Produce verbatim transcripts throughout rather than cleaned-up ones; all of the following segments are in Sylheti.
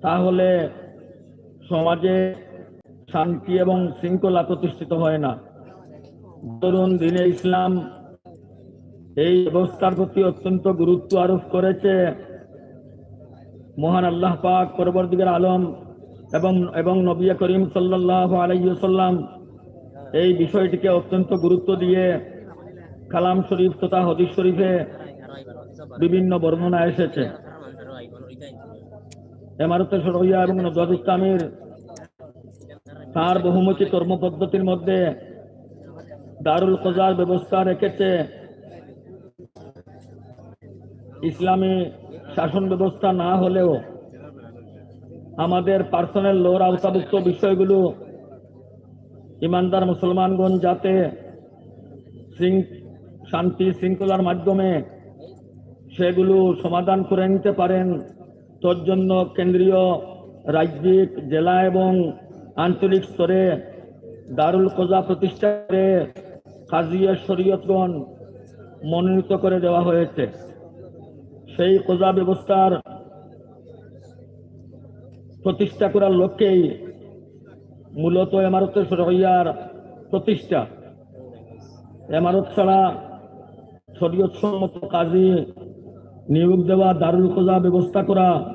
তাহলে সমাজে শান্তি এবং শৃঙ্খলা প্রতিষ্ঠিত হয় না। ধরুন, দ্বীনে ইসলাম এই ব্যবস্থার প্রতি অত্যন্ত গুরুত্ব আরোপ করেছে। মহান আল্লাহ পাক পরওয়ারদিগার আলম এবং, এবং নবী করিম সাল্লাল্লাহু আলাইহি ওয়াসাল্লাম এই বিষয়টিকে অত্যন্ত গুরুত্ব দিয়ে কালাম শরীফ তথা হাদিস শরীফে বিভিন্ন বর্ণনা এসেছে। এমারতে শরইয়া এবং নদওয়াতুত তামির তার বহুমুখী কর্মপদ্ধতির মধ্যে দারুল কজার ব্যবস্থা রেখেছে। ইসলামী শাসন ব্যবস্থা না হলেও আমাদের পার্সোনাল লর আওতাভুক্ত বিষয়গুলো ইমানদার মুসলমানগণ যাতে শৃঙ্খ-, শান্তি শৃঙ্খলার মাধ্যমে সেগুলো সমাধান করে নিতে পারেন, তজ্জন্য কেন্দ্রীয়, রাজ্যিক, জেলা এবং আঞ্চলিক স্তরে দারুল কজা প্রতিষ্ঠা করে কাজিয়ে শরীয়তগণ মনোনীত করে দেওয়া হয়েছে। সেই কজা ব্যবস্থার প্রতিষ্ঠা করার লক্ষ্যেই মূলত এমারতে শরইয়ার প্রতিষ্ঠা। এমারত ছাড়া শরীয়ত সম্মত কাজী নিয়োগ দেওয়া, দারুল কজা ব্যবস্থা করা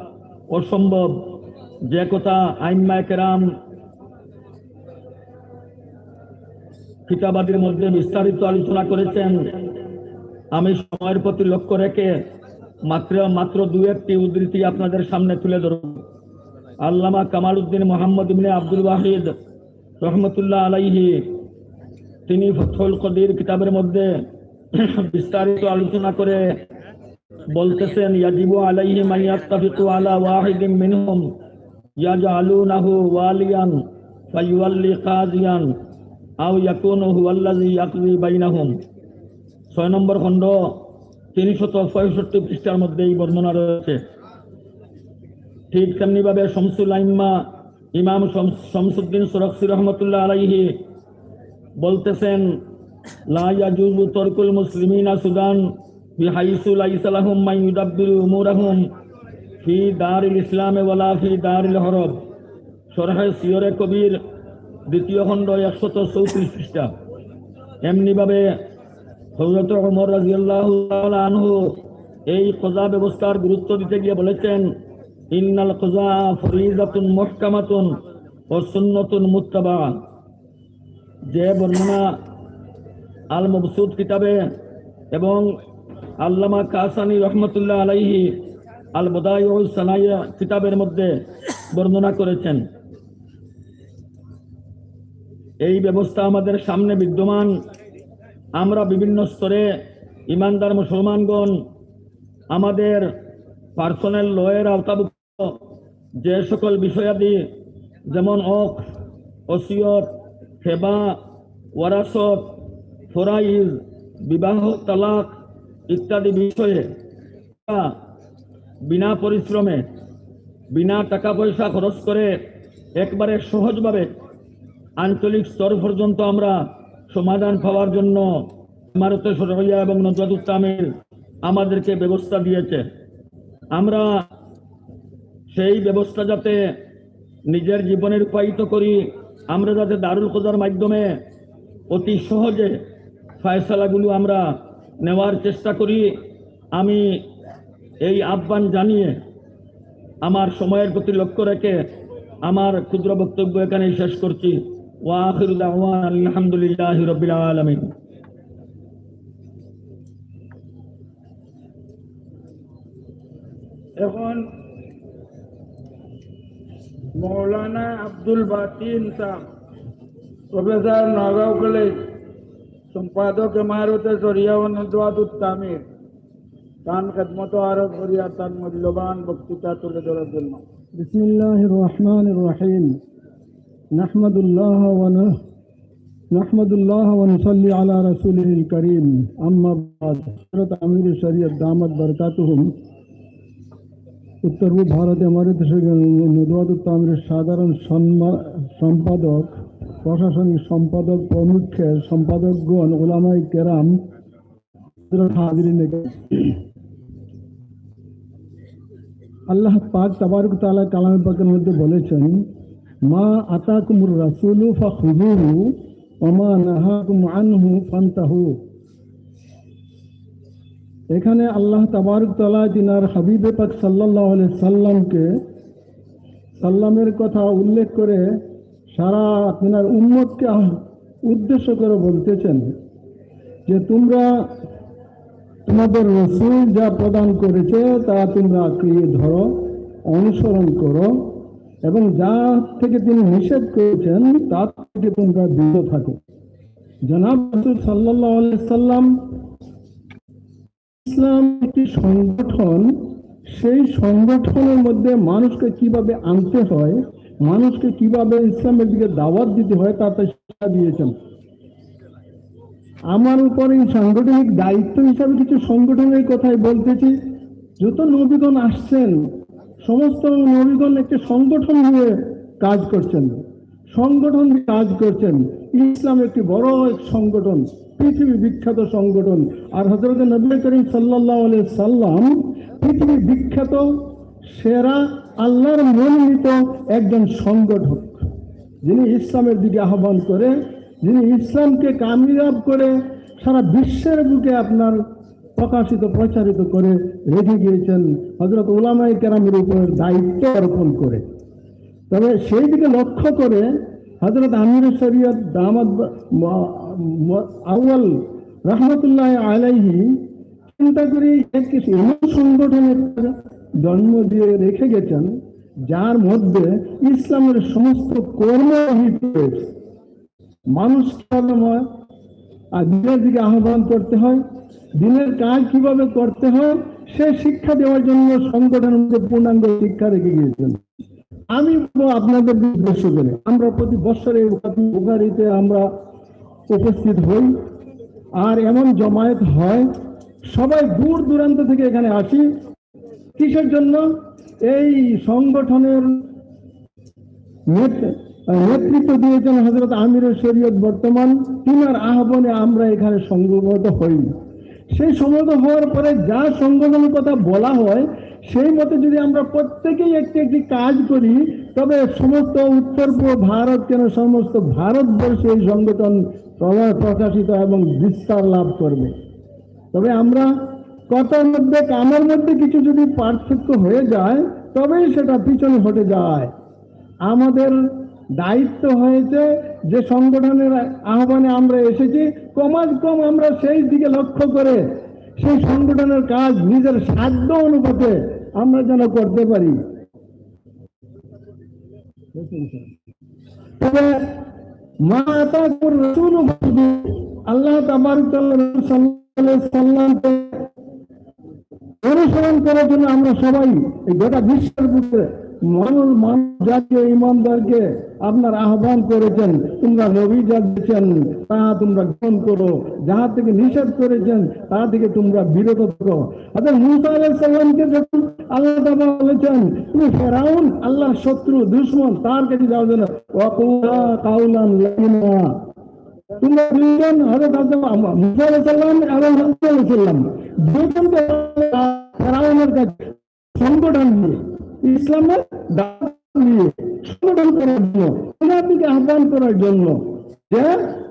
অসম্ভব। যে কথা আইম্মায়ে কেরাম কিতাবাদির মধ্যে বিস্তারিত আলোচনা করেছেন, আমি সময়ের প্রতি লক্ষ্য রেখে মাত্র, মাত্র দু একটি উদ্ধৃতি আপনাদের সামনে তুলে ধরব। আল্লামা কামালউদ্দিন মোহাম্মদ ইবনে আব্দুল ওয়াহিদ রহমতুল্লাহ আলাইহি, তিনি ফতহুল কদির কিতাবের মধ্যে বিস্তারিত আলোচনা করে বলতেছেন, "ইয়াজিবু আলাইহিম আন ইয়াত্তাফিকু আলা ওয়াহিদিম মিনহুম ইয়াজআলুনাহু ওয়ালিয়ান ফায়ুওয়াল্লি কাজিয়ান আও ইয়াকুনু হুয়াল্লাযী ইয়াকযী বাইনাহুম।" ছয় নম্বর খণ্ড, তিনশত পঁয়ষট্টি পৃষ্ঠার মধ্যে এই বর্ণনা রয়েছে। ঠিক তেমনিভাবে শামসুল আইম্মা ইমাম শামস-, শামসুদ্দিন সরখসি রহমতুল্লাহ আলাইহি বলতেছেন, "লা ইয়াজুজু তারকুল মুসলিমিনা সুদান বিহাইসু লাইসা লাহুম মান ইউদাব্বিরু উমুরাহুম ফি দারিল ইসলামে ওয়ালা ফি দারিল হরব।" শরহে সিয়রে কবির, দ্বিতীয় খণ্ড, একশত চৌত্রিশ পৃষ্ঠা। এমনিভাবে হযরত ওমর রাদিয়াল্লাহু তাআলা আনহু এই কজা ব্যবস্থার গুরুত্ব দিতে গিয়ে বলেছেন, "ইন্নাল কজা ফরিজাতুন মুহকামাতুন ওয়া সুন্নাতুন মুত্তাবাআ।" যে বর্ণনা আল মবসুত কিতাবে এবং আল্লামা কাসানি রহমতুল্লাহ আলাইহি আল বদাইউস সানাইয়া কিতাবের মধ্যে বর্ণনা করেছেন, এই ব্যবস্থা আমাদের সামনে বিদ্যমান। আমরা বিভিন্ন স্তরে ইমানদার মুসলমানগণ আমাদের পার্সোনাল লয়ের আওতাভুক্ত যে সকল বিষয়াদি, যেমন অক্স, ওসিয়ত, হেবা, ওয়ারাসত, ফরাইজ, বিবাহ, তালাক ইত্যাদি বিষয়ে বিনা পরিশ্রমে, বিনা টাকা পয়সা খরচ করে একবারে সহজভাবে আঞ্চলিক স্তর পর্যন্ত আমরা সমাধান পাওয়ার জন্য ইমারতে শরইয়া এবং নদওয়াতুত তামির আমাদেরকে ব্যবস্থা দিয়েছে। আমরা সেই ব্যবস্থা যাতে নিজের জীবনে রূপায়িত করি, আমরা যাতে দারুল কজার মাধ্যমে অতি সহজে ফয়সালাগুলো আমরা নেওয়ার চেষ্টা করি। আমি এই আহ্বান জানিয়ে আমার সময়ের প্রতি লক্ষ্য রেখে আমার ক্ষুদ্র বক্তব্য এখানেই শেষ করছি। ওয়া আখিরু দাওয়ানা আলহামদুলিল্লাহি রাব্বিল আলামিন। এখন মৌলানা আব্দুল বাতিন সাহেব, প্রফেসর, নগাঁও কলেজ, সম্পাদক ইমারতে শরিয়া ও নদওয়াতুত তামির, তান খেদমত আরজ করিয়া তান মূল্যবান বক্তৃতা তুলে ধরার জন্য। بسم الله الرحمن الرحيم. نحمد الله ون-، نحمد الله ونصلي على رسوله الكريم. أما بعد. হযরত আমির শরিয়ত দামাত বারকাতুহুম, উত্তর পূর্ব ভারত এমারতে শরিয়া নদওয়াতুত তামিরের সাধারণ সম্মা-, সম্পাদক, প্রশাসনিক সম্পাদক, প্রমুখ সম্পাদকগণ, উলামায়ে কেরাম, হাজিরিন। আল্লাহ পাক তাবারক তাআলা কালামে পাকের মধ্যে বলেছেন, "মা আতাকুমুর রাসূলু ফাখুযুহু ওয়া মা নাহাকুম আনহু ফান্তাহু।" এখানে আল্লাহ তাবারক তাআলা তিনার হাবিবে পাক সাল্লাল্লাহু আলাইহি সাল্লামকে, সাল্লামের কথা উল্লেখ করে সারা তিনার উম্মতকে আহ-, উদ্দেশ্য করে বলতেছেন যে, "তোমরা তোমাদের রসুল যা প্রদান করেছে তা তোমরা আঁকড়িয়ে ধরো, অনুসরণ করো, এবং যা থেকে তিনি নিষেধ করেছেন তা থেকে তোমরা বিরত থাকো।" জনাব রাসূল সাল্লাল্লাহু আলাইহি সাল্লাম, ইসলাম একটি সংগঠন, সেই সংগঠনের মধ্যে মানুষকে কিভাবে আনতে হয়, মানুষকে কিভাবে ইসলামের দিকে দাওয়াত দিতে হয়, তা তাই শিক্ষা দিয়েছেন। আমার উপর এই সাংগঠনিক দায়িত্ব হিসাবে কিছু সংগঠনের কথাই বলতেছি। যত নবীগণ আসছেন, সমস্ত নবীগণ একটি সংগঠন হয়ে কাজ করছেন, সংগঠন হয়ে কাজ করছেন। ইসলাম একটি বড় এক সংগঠন, পৃথিবী বিখ্যাত সংগঠন। আর হযরত নবী করিম সাল্লাল্লাহু আলাইহি সাল্লাম পৃথিবী বিখ্যাত, সেরা, আল্লাহর মনোনীত একজন সংগঠক, যিনি ইসলামের দিকে আহ্বান করে, যিনি ইসলামকে কামিয়াব করে সারা বিশ্বের বুকে আপনার প্রকাশিত, প্রচারিত করে রেখে গিয়েছেন, হযরত উলামায়ে কেরামের উপর দায়িত্ব অর্পণ করে। তবে সেই দিকে লক্ষ্য করে হযরত আমির শরীয়ত দামাত ব-, ম-, ম-, আউয়াল রহমতুল্লাহ আলাইহি চিন্তা করি, এক কিছু এমন সংগঠনের জন্ম দিয়ে রেখে গেছেন, যার মধ্যে ইসলামের সমস্ত কর্ম নিহিত রয়েছে। মানুষ কিভাবে হয়, আর দিনের দিকে আহ্বান করতে হয়, দিনের কাজ কিভাবে করতে হয়, সে শিক্ষা দেওয়ার জন্য সংগঠনের মধ্যে পূর্ণাঙ্গ শিক্ষা রেখে গিয়েছেন। আমি বলবো আপনাদের উদ্দেশ্য করে, আমরা প্রতি বছরে এই বুখারীতে আমরা উপস্থিত হই, আর এমন জমায়েত হয়, সবাই দূর দূরান্ত থেকে এখানে আসি। কিসের জন্য? এই সংগঠনের নেত-, আহ, নেতৃত্ব দিয়েছেন হযরত আমিরুশ শরীয়ত বর্তমান, তিনার আহ্বানে আমরা এখানে সমবেত হই। সেই সমবেত হওয়ার পরে যা সংগঠনের কথা বলা হয়, সেই মতে যদি আমরা প্রত্যেকেই একটি একটি কাজ করি, তবে সমস্ত উত্তর পূর্ব ভারত কেন, সমস্ত ভারতবর্ষে এই সংগঠন প্রকাশিত এবং বিস্তার লাভ করবে। তবে আমরা কথার মধ্যে, কামের মধ্যে কিছু যদি পার্থক্য হয়ে যায়, তবেই সেটা পিছনে হটে যায়। আমাদের দায়িত্ব হয়েছে যে সংগঠনের আহ্বানে আমরা এসেছি, কমাজ কম আমরা সেই দিকে লক্ষ্য করে সেই সংগঠনের কাজ নিজের সাধ্য অনুপাতে আমরা যেন করতে পারি। তবে মা আতাকুর রাসূলু ফাখুযুহু, আল্লাহ তাবারক ওয়া তাআলা রাসূল সাল্লাল্লাহু আলাইহি সাল্লামকে অনুসরণ করার জন্য আমরা সবাই এই গোটা বিশ্বের বুকে মানুষ, মানব জাতীয় ইমানদারকে আপনার আহ্বান করেছেন, তোমরা নবী যা দিয়েছেন তা তোমরা গ্রহণ করো, যাহা থেকে নিষেধ করেছেন তা থেকে তোমরা বিরত থাকো। অর্থাৎ মুসা আলাইহিস সালামকে যখন আল্লাহ তাআলা বলেছেন, "তুমি ফেরাউন, আল্লাহর শত্রু, দুশমন, তার কাছে যাওয়ার জন্য, ওয়াকুলা কাউলান লাইয়িনা।" তোমরা দুইজন, হযরত আদম, মুসা আলাইহিস সালাম এবং হারুন আলাইহিস সালাম, দুইজনকে ফেরাউনের কাছে সংগঠন নিয়ে, ইসলামের দাওয়াত নিয়ে, সংগঠন করার জন্য, ওনার দিকে আহ্বান করার জন্য, যে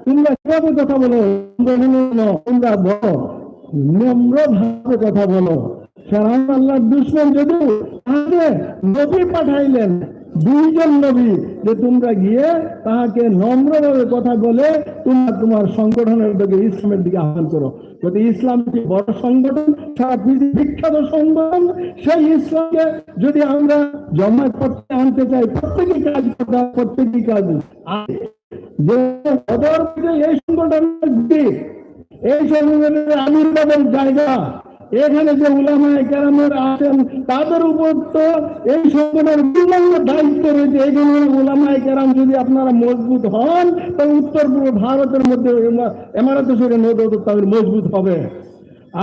তোমরা কিভাবে কথা বলো, সংগঠনের জন্য তোমরা বলো, নম্রভাবে কথা বলো। ফেরাউন আল্লাহর দুশমন, যদিও তাকে নবী পাঠাইলেন, দুইজন নবী, যে তোমরা গিয়ে তাকে নম্রভাবে কথা বলে তোমরা তোমার সংগঠনের দিকে, ইসলামের দিকে আহ্বান করো। যদি ইসলাম একটি বড় সংগঠন, সারা পৃথিবীর বিখ্যাত সংগঠন, সেই ইসলামকে যদি আমরা জমায়েত করতে আনতে চাই, প্রত্যেকেই কাজ করতে হবে, প্রত্যেকেই কাজ। আর যে বদর থেকে এই সংগঠনের দিক, এই সংগঠনের আমির তাদের জায়গা, এখানে যে উলামায়ে কেরামের আছেন, তাদের উপর তো এই সংগঠনের পূর্ণাঙ্গ দায়িত্ব রয়েছে। এই জন্য উলামায়ে কেরাম যদি আপনারা মজবুত হন, তো উত্তর পূর্ব ভারতের মধ্যে এমা-, এমারাতে শরিয়া নেহদাতুত তাবলিগ মজবুত হবে।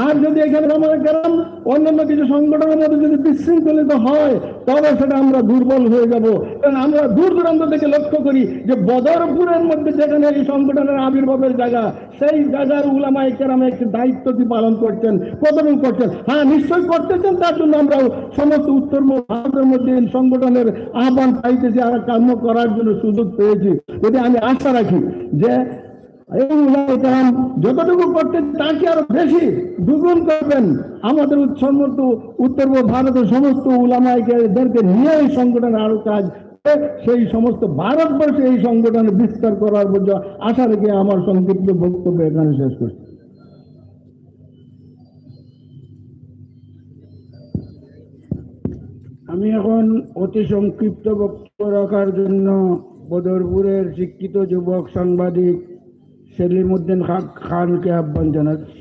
আর যদি এখানে ওলামায়ে কেরাম অন্যান্য কিছু সংগঠনের মধ্যে যদি বিশৃঙ্খলিত হয়, তবে সেটা আমরা দুর্বল হয়ে যাব। কারণ আমরা দূর দূরান্ত থেকে লক্ষ্য করি যে বদরপুরের মধ্যে যেখানে এই সংগঠনের আবির্ভাবের জায়গা, সেই জায়গার উলামায়ে কেরাম একটি দায়িত্ব কি পালন করছেন, কতটুকু করছেন? হ্যাঁ, নিশ্চয়ই করতেছেন। তার জন্য আমরাও সমস্ত উত্তর ভারতের মধ্যে এই সংগঠনের আহ্বান পাইতেছি, আর কাম্য করার জন্য সুযোগ পেয়েছি। যদি আমি আশা রাখি যে এই উলামায়ে কেরাম যতটুকু করতে, তার কি আরো বেশি দ্বিগুণ করবেন। আমাদের উৎ-, সমস্ত উত্তর পূর্ব ভারতের সমস্ত উলামায়ে কেরামদেরকে নিয়ে এই সংগঠন আরো কাজ করে, সেই সমস্ত ভারতবর্ষে এই সংগঠন বিস্তার করার মধ্যে আশা রেখে আমার সংক্ষিপ্ত বক্তব্য এখানে শেষ করছি। আমি এখন অতি সংক্ষিপ্ত বক্তব্য রাখার জন্য বদরপুরের শিক্ষিত যুবক সাংবাদিক সেলিম উদ্দিন খা-, খানকে আহ্বান জানাচ্ছি।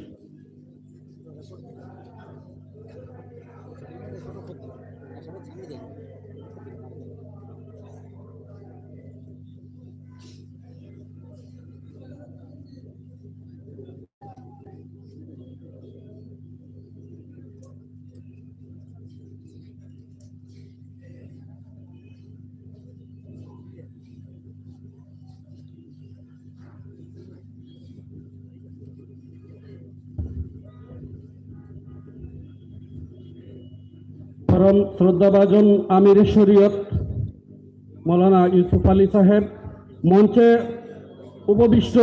পরম শ্রদ্ধাভাজন আমির শরীয়ত মৌলানা ইউসুফ আলী সাহেব, মঞ্চে উপবিষ্ট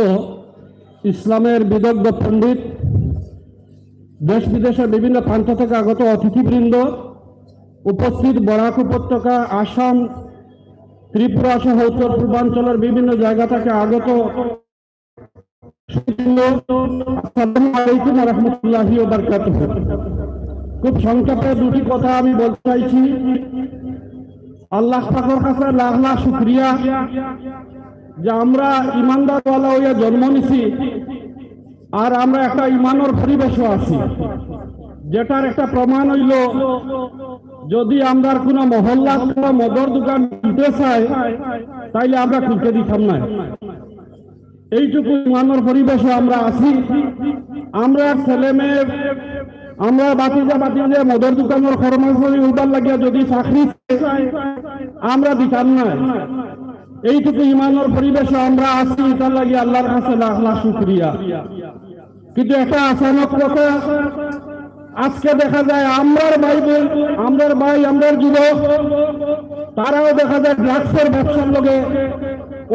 ইসলামের বিদগ্ধ পণ্ডিত, দেশ বিদেশের বিভিন্ন প্রান্ত থেকে আগত অতিথিবৃন্দ, উপস্থিত বরাক উপত্যকা, আসাম, ত্রিপুরা সহ উত্তর পূর্বাঞ্চলের বিভিন্ন জায়গা থেকে আগত, আসসালামু আলাইকুম ওয়া রাহমাতুল্লাহি ওয়া বারাকাতুহু। খুব সংক্ষেপে দুটি কথা আমি বলতে চাইছি। আল্লাহ পাকের কাছে লাখ লাখ শুকরিয়া যে আমরা ইমানদারওয়ালা হইয়া জন্ম নিছি, আর আমরা একটা ইমানর পরিবেশও আছি, যেটার একটা প্রমাণ হইল, যদি আমরার কোনো মহল্লাত কোনো মদর দোকান খুলতে চায়, তাইলে আমরা খুলতে দিতাম না। এইটুকু ইমানর পরিবেশে আমরা আছি। আমরা ছেলে মেয়ে, আমরা বাতিজা বাতিজা মদর দোকানের কর্মচারী উবার লাগিয়া যদি চাকরি চায়, আমরা দিতাম না। এইটুকু ইমানর পরিবেশে আমরা আছি, এটার লাগি আল্লাহর কাছে লাখ লাখ শুকরিয়া। কিন্তু একটা আচানক কথা, আজকে দেখা যায় আমরার ভাই বোন, আমরার ভাই, আমরার যুবক, তারাও দেখা যায় ড্রাগসের ব্যবসার লগে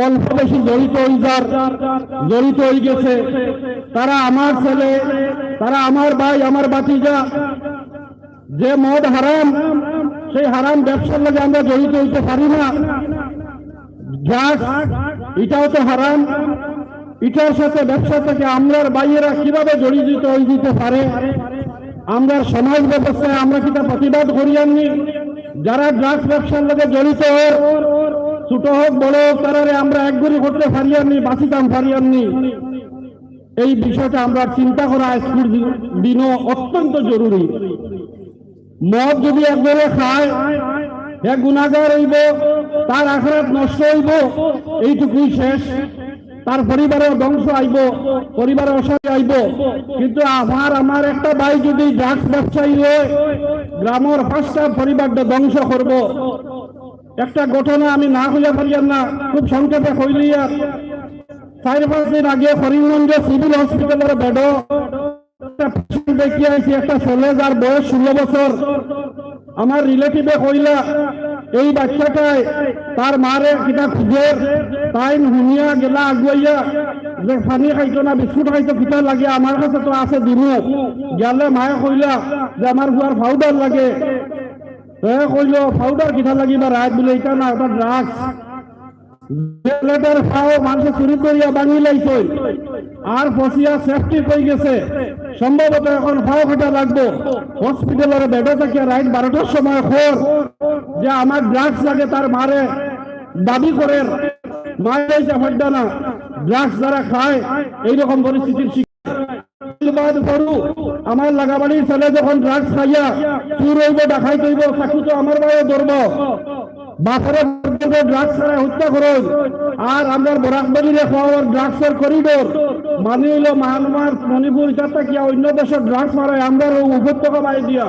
অল্প বেশি জড়িত হই যার, জড়িত হই গেছে। তারা আমার ছেলে, তারা আমার ভাই, আমার ভাতিজা। যে মদ হারাম, সেই হারাম ব্যবসার লগে আমরা জড়িত হইতে পারি না। ড্রাগস, এটাও তো হারাম। এটার সাথে, ব্যবসা থেকে আমরার ভাইয়েরা কিভাবে জড়িত হয়ে দিতে পারে? আমরার সমাজ ব্যবস্থায় আমরা কিতা প্রতিবাদ করিয়ার নি? যারা ড্রাগস ব্যবসার লগে জড়িত, ছোট হোক বড় হোক, তারারে আমরা এক ঘড়ি করতে পারিয়ার নি, বাঁচিতাম পারিয়ার নি। এই বিষয়টা আমরা চিন্তা করা আজকের দি-, দিনও অত্যন্ত জরুরি। মদ যদি একবারে খায়, এক গুনাহগার হইব, তার আখেরাত নষ্ট হইব, এইটুকুই শেষ। তার পরিবারও ধ্বংস আইব, পরিবারও অশান্তি আইব। কিন্তু আমার, আমার একটা ভাই যদি ড্রাগস ব্যবসায়ী হয়, গ্রামের পাঁচটা পরিবারটা ধ্বংস করব। একটা ঘটনা আমি না কইয়া পারিয়ার না, খুব সংক্ষেপে কইলিয়ার। চার পাঁচ দিন আগে করিমগঞ্জ সিভিল হসপিটালের বেডো একটা patient দেখিয়া আইছি, একটা ছেলে যার বয়স ষোলো বছর। আমার রিলেটিভে কইলা, এই বাচ্চাটায় তার মারে কিতা খুঁজের, তাইন হুনিয়া গেলা আগুয়াইয়া যে পানি খাইতো না, বিস্কুট খাইতো, কিতা লাগে আমার কাছে তো আছে দিমু। গেলে মায়ে কইলা যে আমার ফুয়ার পাউডার লাগে। তে কইলো, পাউডার কিতা লাগিবা রাইত? বলে, এটা না, ওটা ড্রাগস। যে ছেলেটার পাও মানুষে চুরি করিয়া ভাঙি লাইছে, আর ফসিয়া সেফটি হয়ে গেছে, সম্ভবত এখন পাও কাটা লাগবো। হসপিটালের বেডো থাকিয়া রাইত বারোটার সময় খবর যে আমার ড্রাগস লাগে, তার মারে দাবি করের, মায়ে যাইতে পারবে না, ড্রাগস যারা খায় এইরকম পরিস্থিতির শিকার। বাদ করু, আমার লাগাবাড়ির ছেলে যখন ড্রাগস খাইয়া চুর হইব, ডাকাইত হইব, চাকু তো আমার ভাইও ধরব। বাপরে পর্যন্ত ড্রাগস ছাড়া হত্যা করইন। আর আমরার বরাক ভ্যালিরে খাওয়ার ড্রাগসর করিডর, মানে অইলো মায়ানমার, মণিপুর, ইতার থাকিয়া অন্য দেশর ড্রাগস মারাই আমরার অউ উপত্যকা বাই দিয়া।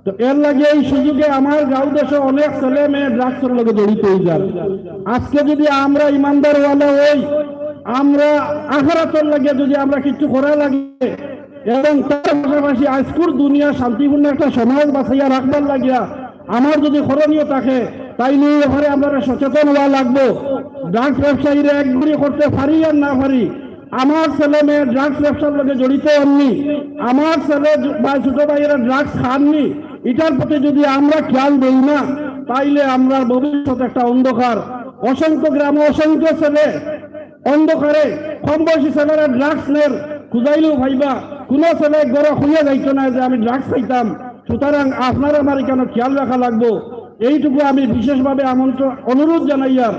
তো এর লাগি এই সুযোগে আমার গাঁও দেশে অনেক ছেলে মেয়ে ড্রাগসর লগে জড়িত অই যার। আজকে যদি আমরা ইমানদার ওয়ালা অই, আমরা আখেরাতর লাগি যদি আমরা কিছু করা লাগে, এবং তার পাশাপাশি আইজকুর দুনিয়া শান্তিপূর্ণ একটা সমাজ বাঁচাইয়া রাখবার লাগিয়া আমার যদি করণীয় থাকে, তাইলে এই ব্যাপারে আমরা সচেতন হওয়া লাগবো। ড্রাগস ব্যবসায়ীরা এক ঘড়ি করতে পারি আর না পারি, আমার ছেলে মেয়ে ড্রাগস ব্যবসার লগে জড়িত অননি, আমার ছেলে বা ছোট ভাইয়েরা ড্রাগস খাননি, ইটার প্রতি যদি আমরা খেয়াল দেই না, তাইলে আমরার ভবিষ্যৎ একটা অন্ধকার। অসংখ্য গ্রামে অসংখ্য ছেলে অন্ধকারে, কম বয়সী ছেলেরা ড্রাগস নের, খুঁজাইলেও পাইবা, কোনো ছেলে ঘরো খুঁজে যাইতো না যে আমি ড্রাগস খাইতাম। সুতরাং আপনারা আমার এখানে খেয়াল রাখা লাগবো, এইটুকু আমি বিশেষভাবে আমন্ত্রণ, অনুরোধ জানাইয়ার।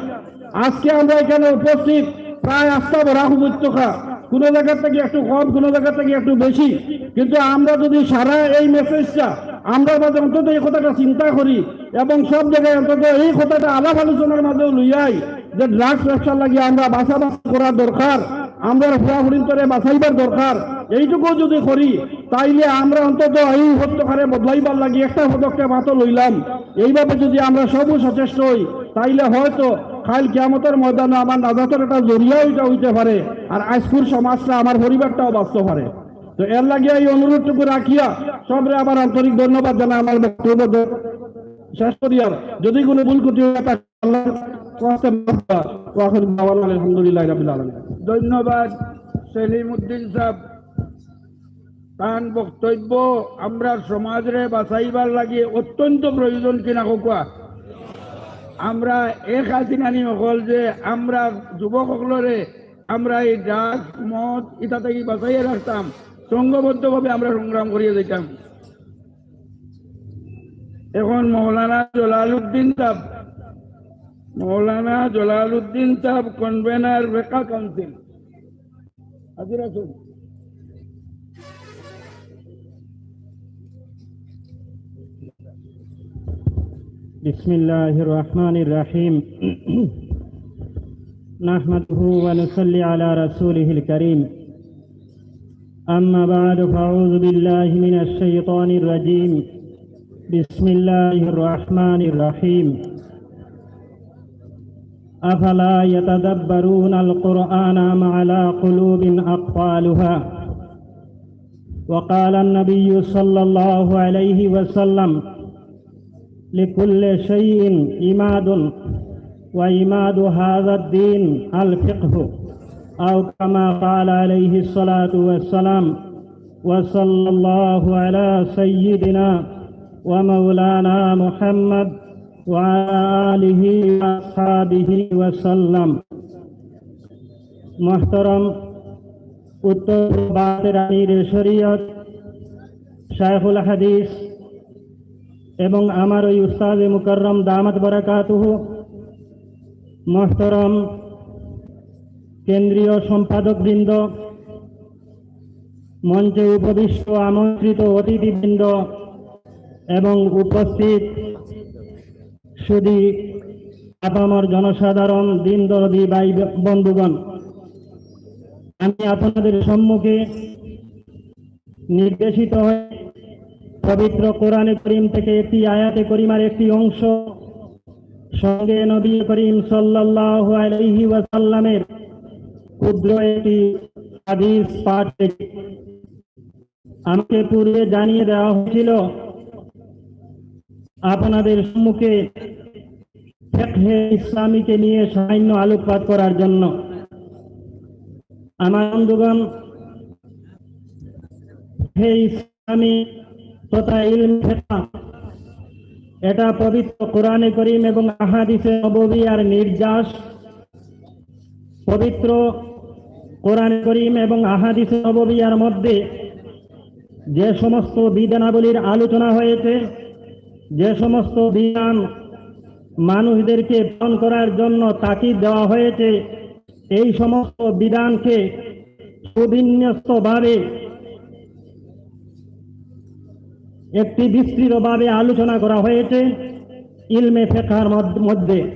আজকে আমরা এখানে উপস্থিত প্রায় আস্তা বরাক উপত্যকা, কোনো জায়গা থেকে একটু কম, কোনো জায়গা থেকে একটু বেশি, কিন্তু আমরা যদি সারা এই মেসেজটা আমরা মাঝে অন্তত এই কথাটা চিন্তা করি এবং সব জায়গায় অন্তত এই কথাটা আলাপ আলোচনার মাঝেও লইয়াই যে ড্রাগস ব্যবসার লাগি আমরা বাছাবাছি করার দরকার, আমরা ফুয়া ফুড়িন্তরে বাঁচাইবার দরকার, এইটুকু যদি করি, তাইলে আমরা অন্তত এই উপত্যকারে বদলাইবার লাগি একটা পদক্ষেপ হাতে লইলাম। এইভাবে যদি আমরা সবু সচেষ্ট হই, তাইলে হয়তো কাইল কিয়ামতর ময়দানে আমার নাজাতর একটা জরিয়া ওইটা হইতে পারে, আর আইজকুর সমাজটা, আমার পরিবারটাও বাঁচতে পারে। তো এর লাগি এই অনুরোধটুকু রাখিয়া সবরে আবার আন্তরিক ধন্যবাদ জানাই। আমার বক্তব্য শেষ করিয়ার, যদি কোনো ভুল ত্রুটি হয়ে থাকে, আল্লাহর ওয়াস্তে মাফ করা। ওয়া আখিরু দাওয়ানা আলহামদুলিল্লাহি রাব্বিল আলামিন। ধন্যবাদ সেলিম উদ্দিন সাহেব। তান বক্তব্য আমরা সমাজরে বাঁচাইবার লাগি অত্যন্ত প্রয়োজন কিনা কউক্কা। আমরা এক আছি নানি অকল যে আমরা যুবক অকলরে আমরা এই ড্রাগস, মদ ইতা থাকি বাঁচাইয়া রাখতাম, সংঘবদ্ধভাবে আমরা সংগ্রাম করিয়া যাইতাম। এখন মৌলানা জলালউদ্দিন সাহেব, মৌলানা জলালউদ্দিন সাহেব, কনভেনার রেকা কাউন্সিল, হাজির আছইন। بسم الله الرحمن الرحيم. نحمده ونصلي على رسوله الكريم. أما بعد، فأعوذ بالله من الشيطان الرجيم. بسم الله الرحمن الرحيم. أفلا يتدبرون القرآن أم على قلوب أقفالها؟ وقال النبي صلى الله عليه وسلم: لكل شيء عماد، وعماد هذا الدين الفقه، أو كما قال عليه الصلاة والسلام. وصلى الله على سيدنا ومولانا محمد وعلى آله وأصحابه وسلم. মোহতরম উত্তর ভারতের আমিরে শরিয়ত, শায়খুল হাদিস এবং আমার ওই উস্তাদে মুকাররম দামাত বারাকাতুহু, মোহতরম কেন্দ্রীয় সম্পাদক বৃন্দ, মঞ্চে উপবিষ্ট আমন্ত্রিত অতিথিবৃন্দ এবং উপস্থিত সুধী আপামর জনসাধারণ, দিন দরদি ভাই বন্ধুগণ, আমি আপনাদের সম্মুখে নির্দেশিত হয়ে পবিত্র কোরআনে করিম থেকে একটি আয়াতে করিমার একটি অংশ, সঙ্গে নবী করিম সাল্লাল্লাহু আলাইহি ওয়াসাল্লামের ক্ষুদ্র একটি হাদিস পাঠ করছি। আমাকে পূর্বে জানিয়ে দেওয়া হয়েছিল আপনাদের সম্মুখে ফিকহে ইসলামীকে নিয়ে সামান্য আলোকপাত করার জন্য। আমার বন্ধুগণ, ফিকহে ইসলামী তথা ইলমে ফিকহ, এটা পবিত্র কোরআনে করিম এবং আহাদিসে নববিয়ার নির্যাস। পবিত্র কোরআনে করিম এবং আহাদিসে নববিয়ার মধ্যে যে সমস্ত বিধানাবলীর আলোচনা হয়েছে, যে সমস্ত বিধান মানুষদেরকে পালন করার জন্য তাকিদ দেওয়া হয়েছে, এই সমস্ত বিধানকে সুবিন্যস্তভাবে, একটি বিস্তৃতভাবে আলোচনা করা হয়েছে। ইলমে ফেকার মধ্য- মধ্যে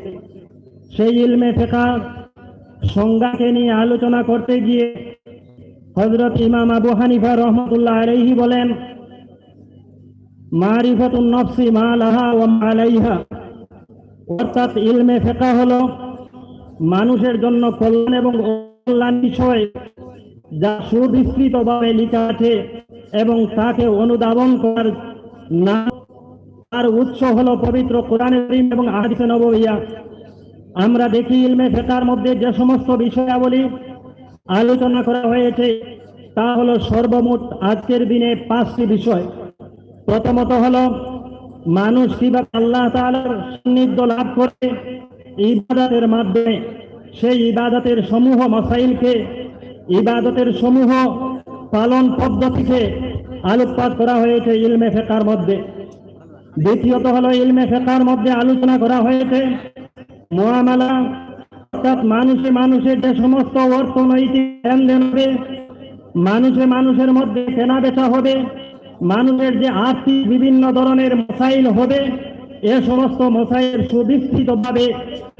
সেই ইলমে ফেকার সংজ্ঞাকে নিয়ে আলোচনা করতে গিয়ে হযরত ইমাম আবু হানিফা রহমতুল্লাহ আলাইহি বলেন, মারিফাতুন নফসি মা লাহা ওয়া মা আলাইহা, অর্থাৎ ইলমে ফেকা হলো মানুষের জন্য কল্যাণ এবং অকল্যাণ বিষয়, যা সুবিস্তৃতভাবে লেখা আছে এবং তাকে অনুধাবন করার নাম, তার উৎস হলো পবিত্র কোরআন করিম এবং আহাদিসে নববিয়া। আমরা দেখি ইলমে ফেকার মধ্যে যে সমস্ত বিষয়াবলী আলোচনা করা হয়েছে, তা হলো সর্বমোট আজকের দিনে পাঁচটি বিষয়। প্রথমত হলো মানুষ কিভাবে আল্লাহ তাআলার সান্নিধ্য লাভ করে ইবাদতের মাধ্যমে, সেই ইবাদতের সমূহ মাসাইলকে, ইবাদতের সমূহ পালন পদ্ধতিকে আলোকপাত করা হয়েছে ইলমে ফেকার মধ্যে। দ্বিতীয়ত হলো ইলমে ফেকার মধ্যে আলোচনা করা হয়েছে মুআমালা, অর্থাৎ মানুষে মানুষে যে সমস্ত অর্থনৈতিক লেনদেন হবে, মানুষে মানুষের মধ্যে কেনা বেচা হবে, মানুষের যে আর্থিক বিভিন্ন ধরনের মাসাইল হবে, এ সমস্ত মাসাইল সুবিস্তৃতভাবে,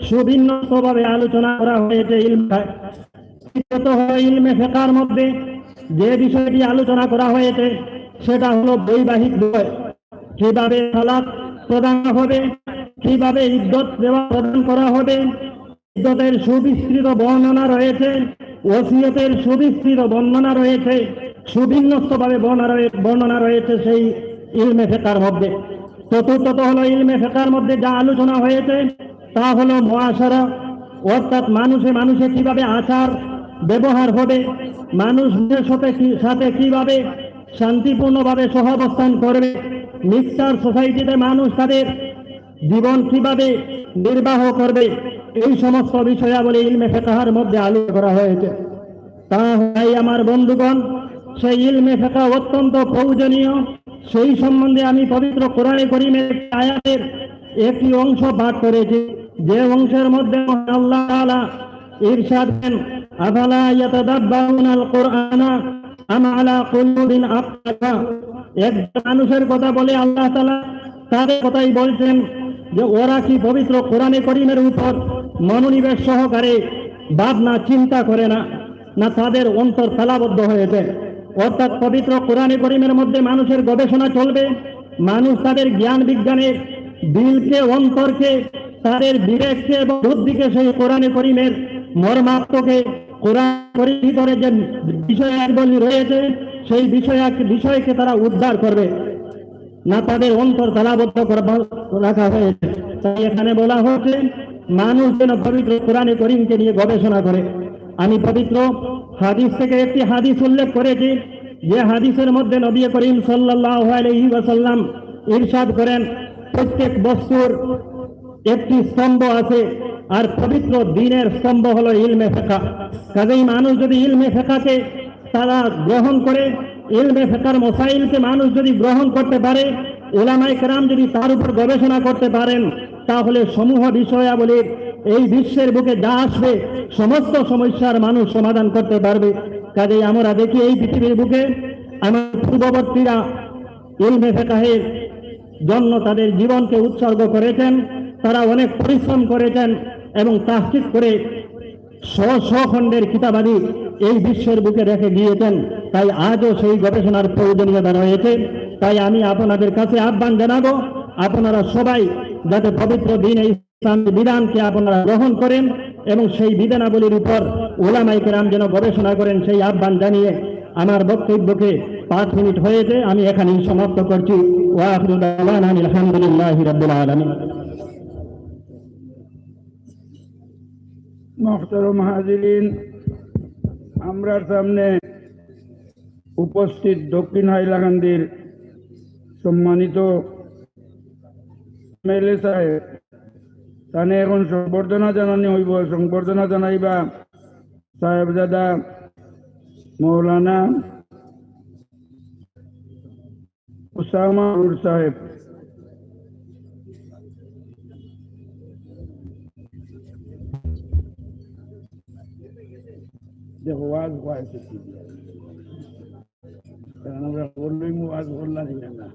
সুবিন্যস্তভাবে আলোচনা করা হয়েছে ইলমে। তৃতীয়ত হলো ইলমে ফেকার মধ্যে যে বিষয়টি আলোচনা করা হয়েছে, সেটা হলো বৈবাহিক বিষয়। কিভাবে তালাক প্রদান হবে, কিভাবে ইদ্দত দেওয়া প্রদান করা হবে, ইদ্দতের সুবিস্তৃত বর্ণনা রয়েছে, ওসিয়তের সুবিস্তৃত বর্ণনা রয়েছে, সুবিন্যস্তভাবে বর্ণনা রয়ে- বর্ণনা রয়েছে সেই ইলমে ফেকার মধ্যে। চতুর্থত হলো ইলমে ফেকার মধ্যে যা আলোচনা হয়েছে তা হলো মুআশারা, অর্থাৎ মানুষে মানুষে কিভাবে আচার ব্যবহার হবে, মানুষের সাথে কি- সাথে কিভাবে শান্তিপূর্ণভাবে সহাবস্থান করবে, মিক্সচার সোসাইটিতে মানুষ তাদের জীবন কিভাবে নির্বাহ করবে, এই সমস্ত বিষয়াবলী ইলমে ফেকাহের মধ্যে আলোচনা করা হয়েছে। তাই আমার বন্ধুগণ, সেই ইলমে ফেকা অত্যন্ত প্রয়োজনীয়। সেই সম্বন্ধে আমি পবিত্র কোরআনে করিমের একটি আয়াতের একটি অংশ পাঠ করেছি, যে অংশের মধ্যে মহান আল্লাহ তাআলা ইরশাদ করেন, আফালা ইয়াতাদাব্বারুনাল কুরআনা আম আলা কুলুবিন আকফালুহা। একজন মানুষের কথা বলে আল্লাহ তাআলা, তাদের কথাই বলছেন যে ওরা কি পবিত্র কোরআনে করিমের উপর মনোনিবেশ সহকারে ভাবনা চিন্তা করে না, না তাদের অন্তর তালাবদ্ধ হয়েছে? অর্থাৎ পবিত্র কোরআনে করিমের মধ্যে মানুষের গবেষণা চলবে, মানুষ তাদের জ্ঞান বিজ্ঞানের দিলকে, অন্তরকে, তাদের বিবেককে এবং বুদ্ধিকে সেই কোরআনে করিমের মর্মার্থকে, কোরআন করিমের ভিতরে যে বিষয়াবলী রয়েছে, সেই বিষয়াক- বিষয়কে তারা উদ্ধার করবে, না তাদের অন্তর তালাবদ্ধ করা- রাখা হয়েছে। তাই এখানে বলা হয়েছে মানুষ যেন পবিত্র কোরআনে করিমকে নিয়ে গবেষণা করে। আমি পবিত্র হাদিস থেকে একটি হাদিস উল্লেখ করেছি, যে হাদিসের মধ্যে নবী করিম সাল্লাল্লাহু আলাইহি ওয়াসাল্লাম ইরশাদ করেন, প্রত্যেক বস্তুর একটি স্তম্ভ আছে, আর পবিত্র দ্বীনের স্তম্ভ হলো ইলমে ফেকা। কাজেই মানুষ যদি ইলমে ফেকাকে তারা গ্রহণ করে, ইলমে ফেকার মাসাইলকে মানুষ যদি গ্রহণ করতে পারে, উলামায়ে কেরাম যদি তার উপর গবেষণা করতে পারেন, তাহলে সমূহ বিষয়াবলীর এই বিশ্বের বুকে যা আসবে, সমস্ত সমস্যার মানুষ সমাধান করতে পারবে। কাজেই আমরা দেখি এই পৃথিবীর বুকে আমার পূর্ববর্তীরা ইলমে ফেকাহের জন্য তাদের জীবনকে উৎসর্গ করেছেন, তারা অনেক পরিশ্রম করেছেন এবং তাহকিক করে শ শ খণ্ডের কিতাবাদি এই বিশ্বের বুকে রেখে গিয়েছেন। তাই আজও সেই গবেষণার প্রয়োজনীয়তা রয়েছে। তাই আমি আপনাদের কাছে আহ্বান জানাবো, আপনারা সবাই যাতে পবিত্র দ্বীনে ইসলামের বিধানকে আপনারা গ্রহণ করেন এবং সেই বিধানাবলীর উপর উলামায়ে কেরাম যেন গবেষণা করেন, সেই আহ্বান জানিয়ে আমার বক্তব্যকে পাঁচ মিনিট হয়েছে, আমি এখানেই সমাপ্ত করছি। ওয়া আখিরু দাওয়ানা আনিল হামদুলিল্লাহি রাব্বিল আলামিন। মোহতরম হাজিরিন, আমরার সামনে উপস্থিত দক্ষিণ হাইলাকান্দির সম্মানিত এমএলএ সাহেব, তানে এখন সংবর্ধনা জানানি হইব। সংবর্ধনা জানাইবা সাহেবজাদা মৌলানা উসামা নুর সাহেব। দেখো, ওয়াজ করাইছে কি দিয়া? কারণ আমরা বললেই ওয়াজ করলাম না।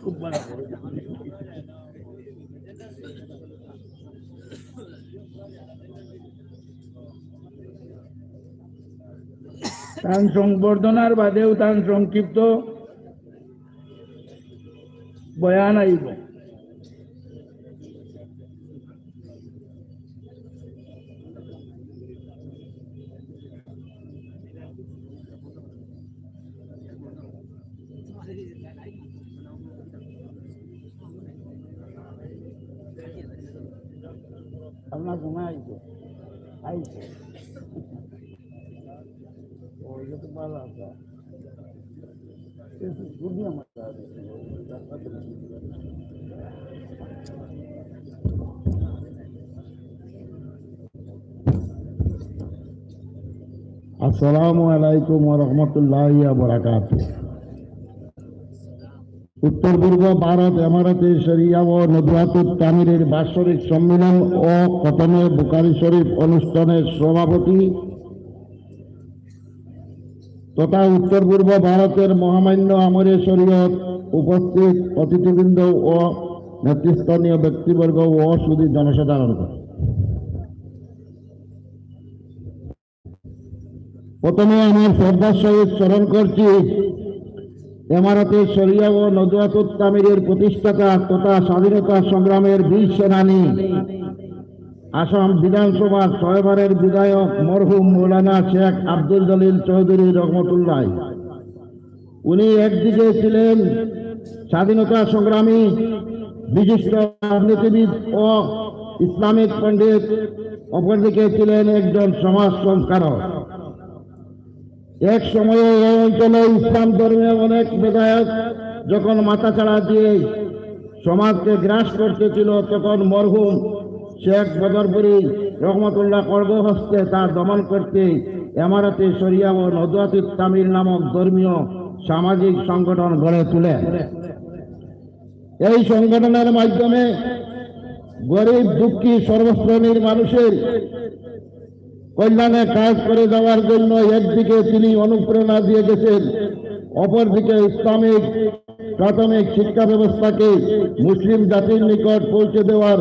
খুব ভালো। তান সংবর্ধনার বাদেও তান সংক্ষিপ্ত বয়ান আইব। আপনার ঘুমা আইছে, আইছে। ও, এটা তো ভালো আছে। আসসালামু আলাইকুম ওয়া রাহমাতুল্লাহি ওয়া বারাকাতুহু। উত্তর পূর্ব ভারত এমারাতে শরিয়া ও নদওয়াতুত তামিরের বাৎসরিক সম্মেলন ও খতমে বুখারী শরীফ অনুষ্ঠানের সভাপতি তথা উত্তর পূর্ব ভারতের মহামান্য আমরে শরীয়ত, উপস্থিত অতিথিবৃন্দ ও নেতৃস্থানীয় ব্যক্তিবর্গ ও সুধী জনসাধারণ। প্রথমে আমার শ্রদ্ধার সহিত স্মরণ করছি এমারাতে শরিয়া ও নদওয়াতুত তামিরের প্রতিষ্ঠাতা তথা স্বাধীনতা সংগ্রামের বীর সেনানী, আসাম বিধানসভার ছয়বারের বিধায়ক মরহুম মৌলানা শেখ আব্দুল জলিল চৌধুরী রহমতুল্লাহ। উনি একদিকে ছিলেন স্বাধীনতা সংগ্রামী, বিশিষ্ট রাজনীতিবিদ ও ইসলামিক পণ্ডিত, অপরদিকে ছিলেন একজন সমাজ সংস্কারক। এক সময়ে এই অঞ্চলে ইসলাম ধর্মে অনেক বেদায়েত যখন মাথাচাড়া দিয়ে সমাজকে গ্রাস করতেছিল, তখন মরহুম শেখ বদরপুরী রহমতুল্লাহ খড়গ হস্তে তা দমন করতে এমারাতে শরিয়া ও নদওয়াতুত তামির নামক ধর্মীয় সামাজিক সংগঠন গড়ে তুলেন। এই সংগঠনের মাধ্যমে গরিব, দুঃখী, সর্বশ্রেণীর মানুষের কল্যাণে কাজ করে যাওয়ার জন্য একদিকে তিনি অনুপ্রেরণা দিয়ে গেছেন, অপরদিকে ইসলামিক প্রাথমিক শিক্ষা ব্যবস্থাকে মুসলিম জাতির নিকট পৌঁছে দেওয়ার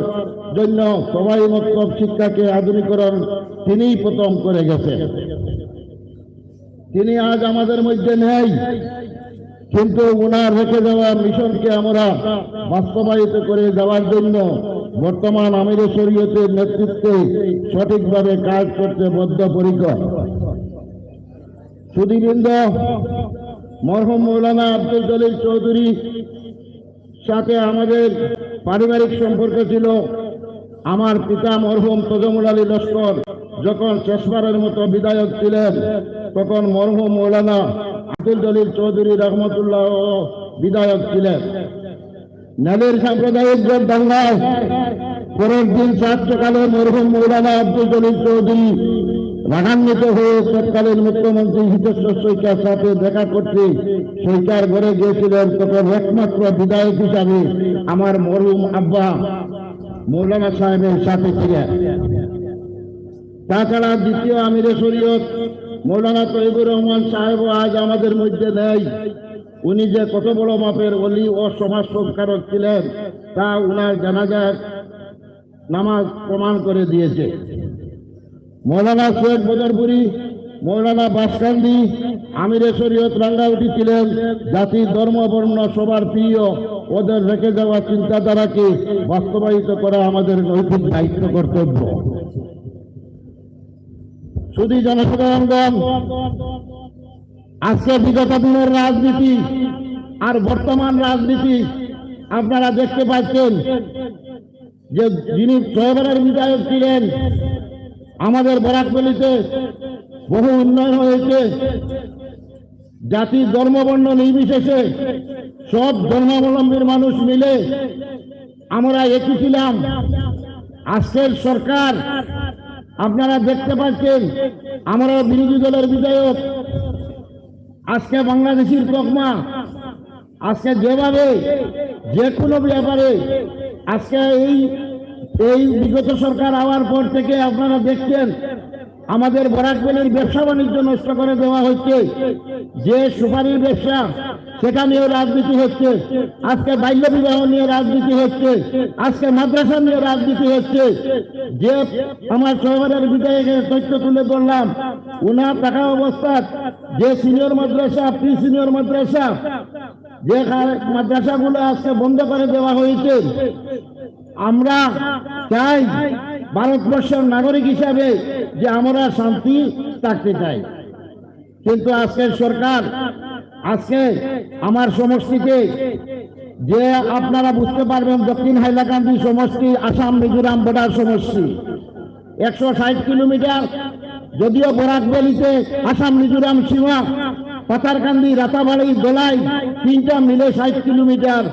জন্য সবাই মক্তব শিক্ষাকে আধুনিকরণ তিনিই প্রথম করে গেছেন। তিনি আজ আমাদের মধ্যে নেই, কিন্তু ওনার রেখে যাওয়া মিশনকে আমরা বাস্তবায়িত করে যাওয়ার জন্য বর্তমান আমিরে শরীয়তের নেতৃত্বে সঠিকভাবে কাজ করতে বদ্ধপরিকর। সুধীবৃন্দ, মরহুম মৌলানা আব্দুল জলিল চৌধুরী সাথে আমাদের পারিবারিক সম্পর্ক ছিল। আমার পিতা মরহুম তজমুল আলী লস্কর যখন শেষবারের মতো বিধায়ক ছিলেন, তখন মরহুম মৌলানা আব্দুল জলিল চৌধুরী রহমতুল্লাহ বিধায়ক ছিলেন। নেলের সাম্প্রদায়িক জোট দাঙ্গায় পরের দিন সাত সকালে মরহুম মৌলানা আব্দুল জলিল চৌধুরী রাগান্বিত হয়ে তৎকালীন মুখ্যমন্ত্রী হিতেশ্বর শইকীয়ার সাথে দেখা করতে শইকীয়ার ঘরে গিয়েছিলেন। তখন একমাত্র বিধায়ক হিসাবে আমার মরহুম আব্বা মৌলানা সাহেবের সাথে ছিলেন। তাছাড়া দ্বিতীয় আমিরে শরীয়ত মৌলানা তৈবুর রহমান সাহেবও আজ আমাদের মধ্যে নেই। উনি যে কত বড় মাপের অলি ও সমাজ সংস্কারক ছিলেন, তা উনার জানাজার নামাজ প্রমাণ করে দিয়েছে। মৌলানা সৈয়দ বদরপুরী, মৌলানা বাসকান্দি, আমিরে শরীয়ত রাঙ্গাউটি ছিলেন জাতি, ধর্ম, বর্ণ সবার প্রিয়। ওদের রেখে যাওয়া চিন্তাধারাকে বাস্তবায়িত করা আমাদের নৈতিক দায়িত্ব কর্তব্য। শুধু জনসাধারণগণ, আজকে বিগত দিনের রাজনীতি আর বর্তমান রাজনীতি আপনারা দেখতে পাচ্ছেন যে যিনি ছয়বারের বিধায়ক ছিলেন, আমাদের বরাকভ্যালিতে বহু উন্নয়ন হয়েছে। জাতি, ধর্ম, বর্ণ নির্বিশেষে সব ধর্মাবলম্বীর মানুষ মিলে আমরা একই ছিলাম। আজকের সরকার আপনারা দেখতে পাচ্ছেন, আমরা বিরোধী দলের বিধায়ক, আজকে বাংলাদেশির তকমা, আজকে যেভাবে যে কোনো ব্যাপারে আজকে এই এই বিগত সরকার আওয়ার পর থেকে আপনারা দেখছেন আমাদের বরাকভ্যালির ব্যবসা বাণিজ্য নষ্ট করে দেওয়া হচ্ছে। যে সুপারির ব্যবসা, সেটা নিয়েও রাজনীতি হচ্ছে। আজকে বাল্য বিবাহ নিয়ে রাজনীতি হচ্ছে, আজকে মাদ্রাসা নিয়ে রাজনীতি হচ্ছে। যে আমার শহরের বিধায়কের তথ্য তুলে ধরলাম, ওনার থাকা অবস্থায় যে সিনিয়র মাদ্রাসা, প্রি সিনিয়র মাদ্রাসা, যে খা-, মাদ্রাসাগুলো আজকে বন্ধ করে দেওয়া হয়েছে, আমরা চাই ভারতবর্ষের নাগরিক হিসাবে যে আমরা শান্তি থাকতে চাই। কিন্তু আজকের সরকার, আজকে আমার সমষ্টিতে, যে আপনারা বুঝতে পারবেন, দক্ষিণ হাইলাকান্দি সমষ্টি আসাম মিজোরাম বর্ডার সমষ্টি, একশো ষাট কিলোমিটার, যদিও বরাক ভ্যালিতে আসাম মিজোরাম সীমা, পাথারকান্দি, রাতাবাড়ি, দোলাই, তিনটা মিলে ষাট কিলোমিটার,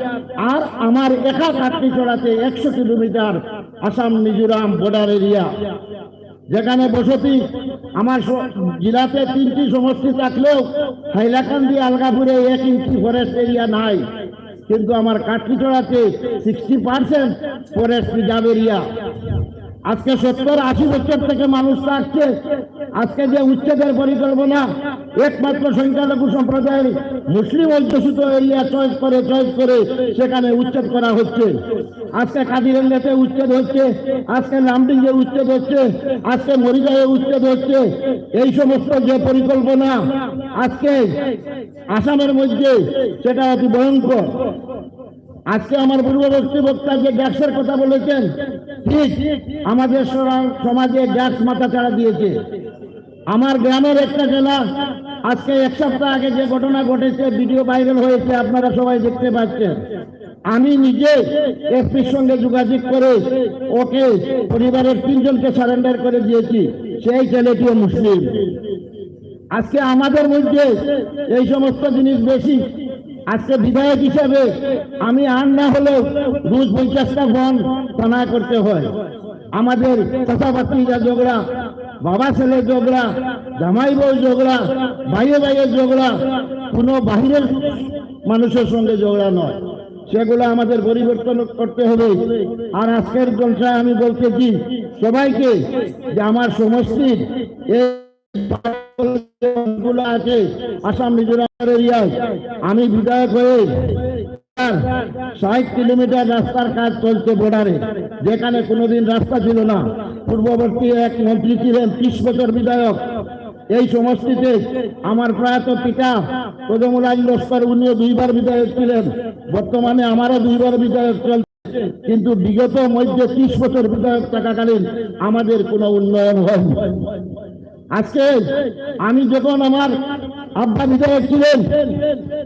আর আমার একা কাটলিছড়াতে একশো কিলোমিটার আসাম মিজোরাম বর্ডার এরিয়া, যেখানে বসতি আমার স-, জেলাতে তিনটি সমষ্টি থাকলেও হাইলাকান্দি আলগাপুরে এক ইঞ্চি ফরেস্ট এরিয়া নাই, কিন্তু আমার কাটলিছড়াতে sixty percent forest reserve area. আজকে সত্তর আশি বছর থেকে মানুষ থাকছে, আজকে যে উচ্ছেদের পরিকল্পনা, একমাত্র সংখ্যালঘু সম্প্রদায়ের মুসলিম অধ্যুষিত এরিয়া চয়েস করে, চয়েস করে সেখানে উচ্ছেদ করা হচ্ছে। আজকে কাদিরঙ্গাতে উচ্ছেদ হচ্ছে, আজকে লামডিংয়ে উচ্ছেদ হচ্ছে, আজকে মরিগাঁয়ে উচ্ছেদ হচ্ছে। এই সমস্ত যে পরিকল্পনা আজকে আসামের মধ্যে, সেটা অতি ভয়ঙ্কর। আজকে আমার পূর্ববর্তী বক্তা যে ড্রাগসের কথা বলেছেন, ঠিক আমাদের সরা-, সমাজে ড্রাগস মাথা চাড়া দিয়েছে। আমার গ্রামের একটা জেলা, আজকে এক সপ্তাহ আগে যে ঘটনা ঘটেছে, ভিডিও ভাইরাল হয়েছে, আপনারা সবাই দেখতে পাচ্ছেন। আমি নিজে এসপির সঙ্গে যোগাযোগ করে ওকে, পরিবারের তিনজনকে সারেন্ডার করে দিয়েছি। সেই ছেলেটিও মুসলিম। আজকে আমাদের মধ্যে এই সমস্ত জিনিস বেশি। আজকে বিধায়ক হিসাবে আমি আর না হলেও রোজ পঞ্চাশটা ফোন থানায় করতে হয়। আমাদের চাচা ভাতিজা ঝগড়া, বাবা ছেলে ঝগড়া, জামাই বউ ঝগড়া, ভাইয়ে ভাইয়ে ঝগড়া, কোনো বাহিরের মানুষের সঙ্গে ঝগড়া নয়। সেগুলো আমাদের পরিবর্তন করতে হবে। আর আজকের জলসায় আমি বলতেছি সবাইকে যে আমার সমষ্টির এই গুলো আছে আসাম মিজোরাম এরিয়ায়, আমি বিধায়ক হয়ে ষাট কিলোমিটার রাস্তার কাজ চলছে বর্ডারে, যেখানে কোনোদিন রাস্তা ছিল না। পূর্ববর্তী এক মন্ত্রী ছিলেন ত্রিশ বছর বিধায়ক এই সমষ্টিতে। আমার প্রয়াত পিতা কদমুল আলী লস্কর, উনিও দুইবার বিধায়ক ছিলেন, বর্তমানে আমারও দুইবার বিধায়ক চলছে। কিন্তু বিগত মধ্যে ত্রিশ বছর বিধায়ক থাকাকালীন আমাদের কোনো উন্নয়ন হয়নি। আজকে আমি যখন, আমার আব্বা বিধায়ক ছিলেন,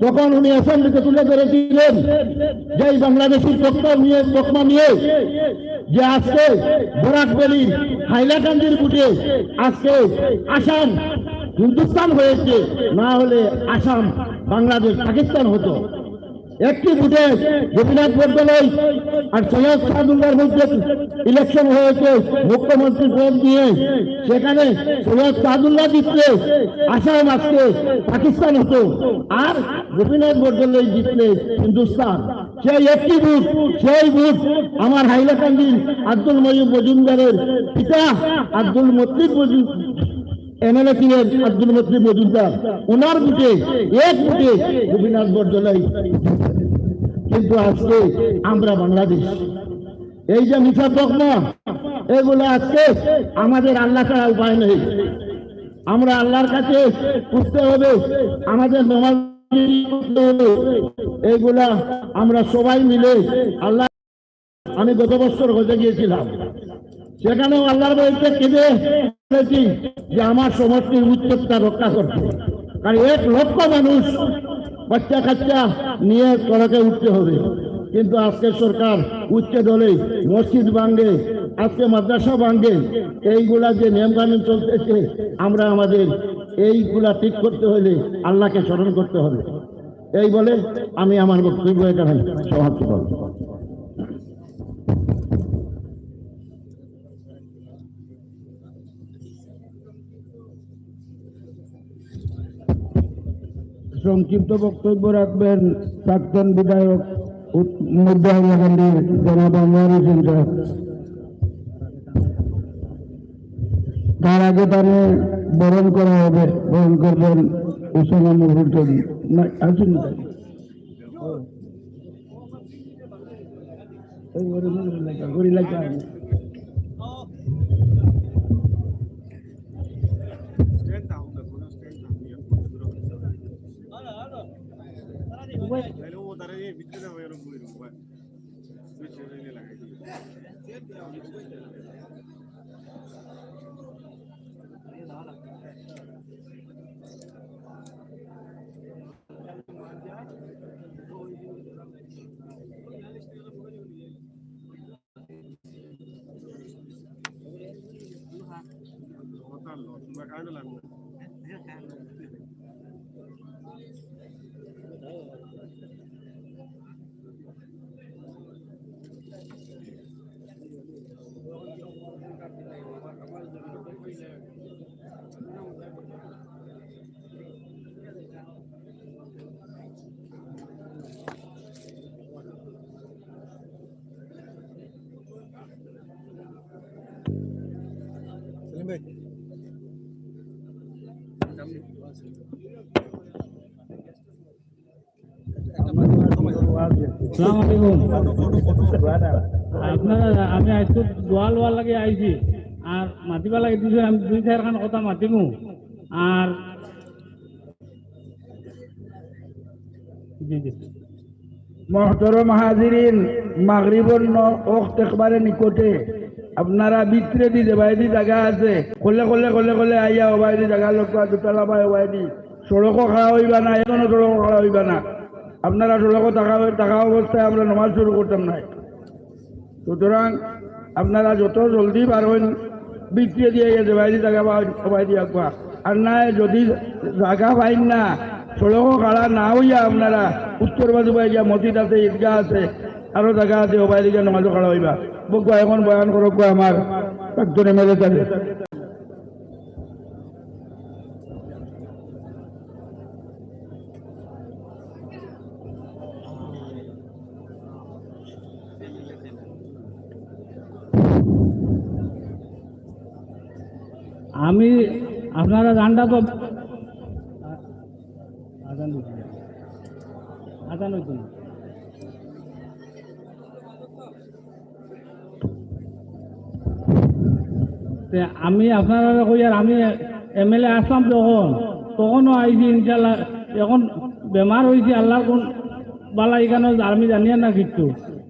তখন উনি অ্যাসেম্বলিতে তুলে ধরেছিলেন যে এই বাংলাদেশি তকমা নিয়ে, তকমা নিয়ে যে আজকে বরাক ভ্যালি হাইলাকান্দির বুকে আজকে আসাম হিন্দুস্তান হয়েছে, না হলে আসাম বাংলাদেশ পাকিস্তান হতো। একটি বুথে গোপীনাথ বরদলৈ আর সৈয়দ সাদুল্লাহর মধ্যে ইলেকশন হয়েছে মুখ্যমন্ত্রী পদ নিয়ে। সেখানে সৈয়দ সাদুল্লাহ জিতলে আসাম আজকে পাকিস্তান হতো, আর গোপীনাথ বরদলৈ জিতলে হিন্দুস্তান। সেই একটি বুথ, সেই বুথ আমার হাইলাকান্দির আব্দুল মজিদ মজুমদারের পিতা আব্দুল মতলিব মজুম-, এমএলএ ছিলেন আব্দুল মতলিব মজুমদার, ওনার বুথে, এক বুথে গোপীনাথ বরদলৈ। কিন্তু আজকে আমরা বাংলাদেশ, এই যে মিছা তকমা, এগুলো আজকে আমাদের আল্লাহ ছাড়া উপায় নেই। আমরা আল্লাহর কাছে উঠতে হবে, আমাদের নমাজ করতে হবে। এইগুলা আমরা সবাই মিলে আল্লাহ আমি গত বছর হজে গিয়েছিলাম, সেখানেও আল্লাহর বাড়িতে কেঁদে বলেছি যে আমার সমষ্টির উচ্ছেদটা রক্ষা করতে, কারণ এক লক্ষ মানুষ বাচ্চা কাচ্চা নিয়ে সড়কে উঠতে হবে। কিন্তু আজকে সরকার উচ্ছেদ হলে মসজিদ ভাঙে, আজকে মাদ্রাসা ভাঙে, এইগুলা যে নিয়ম কানুন চলতেছে, আমরা আমাদের এইগুলা ঠিক করতে হলে আল্লাহকে স্মরণ করতে হবে। এই বলে আমি আমার বক্তব্য এখানে সমাপ্ত করব। সংক্ষিপ্ত বক্তব্য রাখবেন প্রাক্তন বিধায়ক উত-, মধ্য হাইলাকান্দির জনাব আনোয়ার হোসেন সাহেব। তার আগে তারে বরণ করা হবে, বরণ করবেন উসামা মকবুল চৌধুরী। না, আসুন। ঘুরি লাগা। সেলিম ভাই। আসসালামু আলাইকুম। আপনারা, আমি আজকে দোয়া লওয়ার লাগি আইছি, আর মাতিবার লাগি দিছে, আমি দুই চাইরখান কথা মাতিমু। আর জি, জি। মহতরম হাজিরিন, মাগরিবর ন-, ওয়াক্ত একবারে নিকটে। আপনারা ভিতরেদি যেবায়দি জাগা আছে, খলে খলে খলে খলে আইয়া ওবায়দি জাগা লক্ষ্য দুতলা বায় ওবায়দি। সড়কও খাড়া অইবা না, এখনো সড়কও খাড়া অইবা না। আপনারা সড়কও থাকা, থাকা অবস্থায় আমরা নমাজ শুরু করতাম না। সুতরাং আপনারা যত জলদি পারইন ভিতরেদি আইয়া যেবায়দি জাগা পাইন ওবায়দি আগুয়া। আর নায় যদি জাগা পাইন না, সড়কও খাড়া না অইয়া আপনারা উত্তর বাজু বায় গিয়া মসজিদ আছে, ঈদগাহ আছে, আরো জাগা আছে, ওবায়দি গিয়া নমাজও খাড়া অইবা। বউক্কা অখন বয়ান করউক্কা আমার প্রাক্তন এমএলএ সাহেব। আমি, আপনারা জানটা তো আজান দিচ্ছি। আজান হইতো না। তে আমি আপনারারে কইয়ার, আমি এমএলএ আসলাম যখন, তখনও আইছি ইনশাআল্লাহ। এখন বেমার অইছে, আল্লাহর কোন বালা ইখানো আমি জানিয়ার না কিচ্ছু।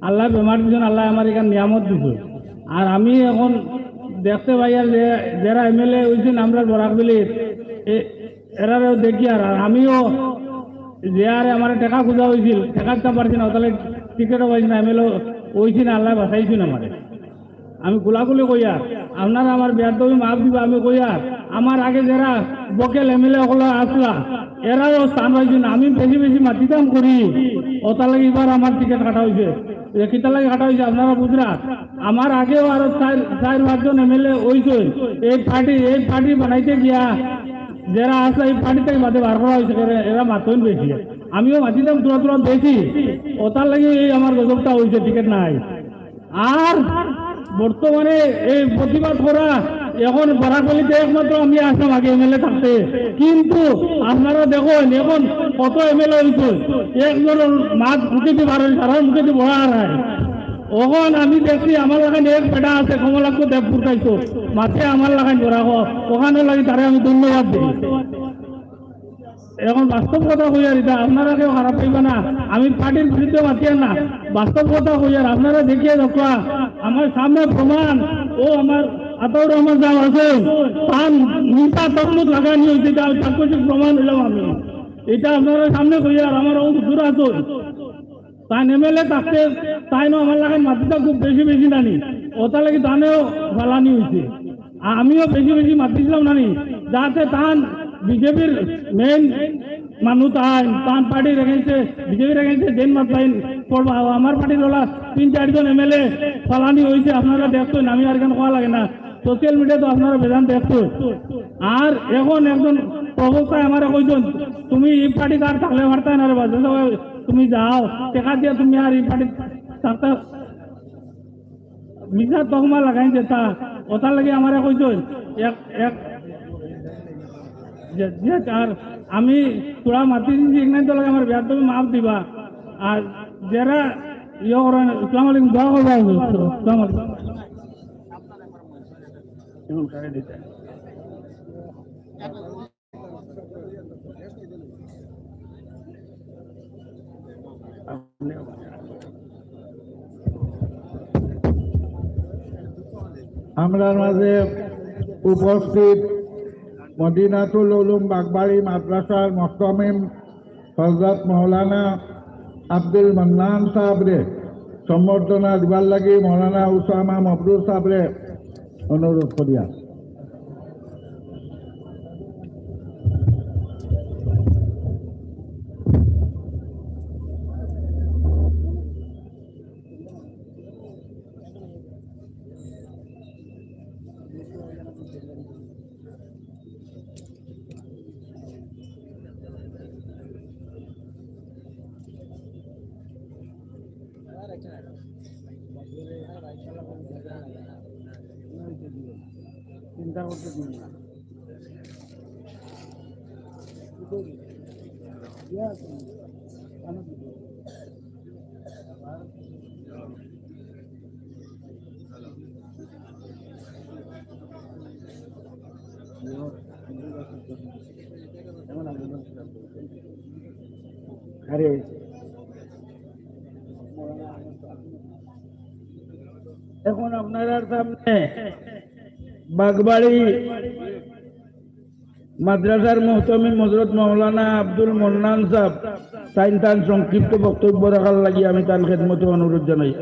আল্লায় বেমার দিছইন, আল্লায় আমার ইখান নিয়ামত দিছইন। আর আমি এখন দেখতে পাইয়ার যে যেরা এমএলএ অইছইন আমরার বরাকভ্যালির, এ-, এরারেও দেখিয়ার, আর আমিও যে আরে আমার টেকা খুঁজা অইছিল, টেকা দিতাম পারছি না, অতালে টিকিটও পাইছি না, এমএলএ অইছি না, আল্লায় বাঁচাইছইন আমারে। আমি গুলাগুলি কইয়ার, আপনারা আমার বেয়াদবি মাফ দিবা, আমি কইয়ার, আমার আগে যেরা বকেল এমএলএ অকল আসলা, এরাও স্থান পাইছইন না। আমি বেশি বেশি মাতিতাম করি, অতার লাগি ইবার আমার টিকিট কাটা অইছে। এ কিতার লাগি কাটা অইছে আপনারা বুঝরা? আমার আগেও আরো চাইর, চাইর পাঁচজন এমএলএ অইছইন। এই পার্টি, এই পার্টি বানাইতে গিয়া যেরা আছে, এই পার্টি থাকি বাদে বার করা অইছে, এরা, এরা মাতইন বেশি। আমিও মাতিতাম থুড়া থুড়া বেশি, অতার লাগি এই আমার গজবটা অইছে, টিকিট নাই। আর বর্তমানে এই প্রতিবাদ করা, এখন বরাকভ্যালিতে একমাত্র আমি আসলাম আগে এমএলএ থাকতে, কিন্তু আপনারা দেখইন এখন কত এমএলএ অইছে, একজনর মাত মুখেদি বার অয়, সারার মুখেদি বড়া আর হয়। অখন আমি দেখছি আমার লাখান এক বেটা আছে, কমলাক্ষ দেবপুর খাইতো, মাতে আমার লাখান বড়া ক-, অখানর লাগি তারে আমি ধন্যবাদ দেই। এখন বাস্তব কথা কইয়ার, ইটা আপনারা কেউ খারাপ পাইবা না, আমি পার্টির বিরুদ্ধে মাতিয়ার না, বাস্তব কথা কইয়ার, আপনারা দেখিয়া দেখবা, আমার সামনে প্রমাণ, ও আমার আতাউর রহমান সাহেব আছইন, তান মিছা তহমত লাগানি অইছে, ইটা আমি সাক্ষ্যযোগ্য প্রমাণ অইলাম আমি, ইটা আপনারা সামনে কইয়ার, আমার অউ হুজুর আছইন। তাইন এমএলএ থাকতে তাইনও আমার লাখান মাতিতা খুব বেশি বেশি নানি, অতার লাগি তানেও ফালানি অইছে। আ-, আমিও বেশি বেশি মাতিছিলাম নানি, যাতে তান বিজেপির মেইন মানুষ তাইন, তান পার্টির এগেইনস্টে, বিজেপির এগেইনস্টে যেইন মাত তাইন করবা। আর আমার পার্টির অলা তিন চাইরজন এমএলএ ফালানি অইছে, আপনারা দেখছইন, আমি আর ইখান কওয়া লাগে না। সোশ্যাল মিডিয়াত তো আপনারা বেজান দেখছইন। আর এখন একজন প্রবক্তায় আমারে কইছইন, "তুমি ই পার্টিত আর থাকলে পারতায় না রে বা, তুমি যাও, টেকা দিয়া তুমি আর ই পার্টিত থাকতা।" মিছা তকমা লাগাইন যেতা, অতার লাগি আমারে কইছইন, এক, এক, যে, যে, আর আমি থুড়া মাতি দিছি, ইখান তো লাগে আমার বেয়াদবি মাফ দিবা। আর যেরা ইয়ে করেন, আসসালামু আলাইকুম, দোয়া করবা, আসসালামু আলাইকুম। এবং কারে দিতে? আমরার মাঝে উপস্থিত মদিনাতুল উলুম বাগবাড়ি মাদ্রাসার মুহতামিম হযরত মাওলানা আব্দুল মান্নান সাহেবরে সম্বর্ধনা দিবার লাগি মাওলানা উসামা মবরুর সাহেবরে অনুরোধ করিয়া। চিন্তা করতে দিন না। আরে, এখন আপনারার সামনে বাগবাড়ি মাদ্রাসার মুহতামিম হযরত মাওলানা আব্দুল মান্নান সাহেব তাইন তান সংক্ষিপ্ত বক্তব্য রাখার লাগি আমি তান খেদমতে অনুরোধ জানাই।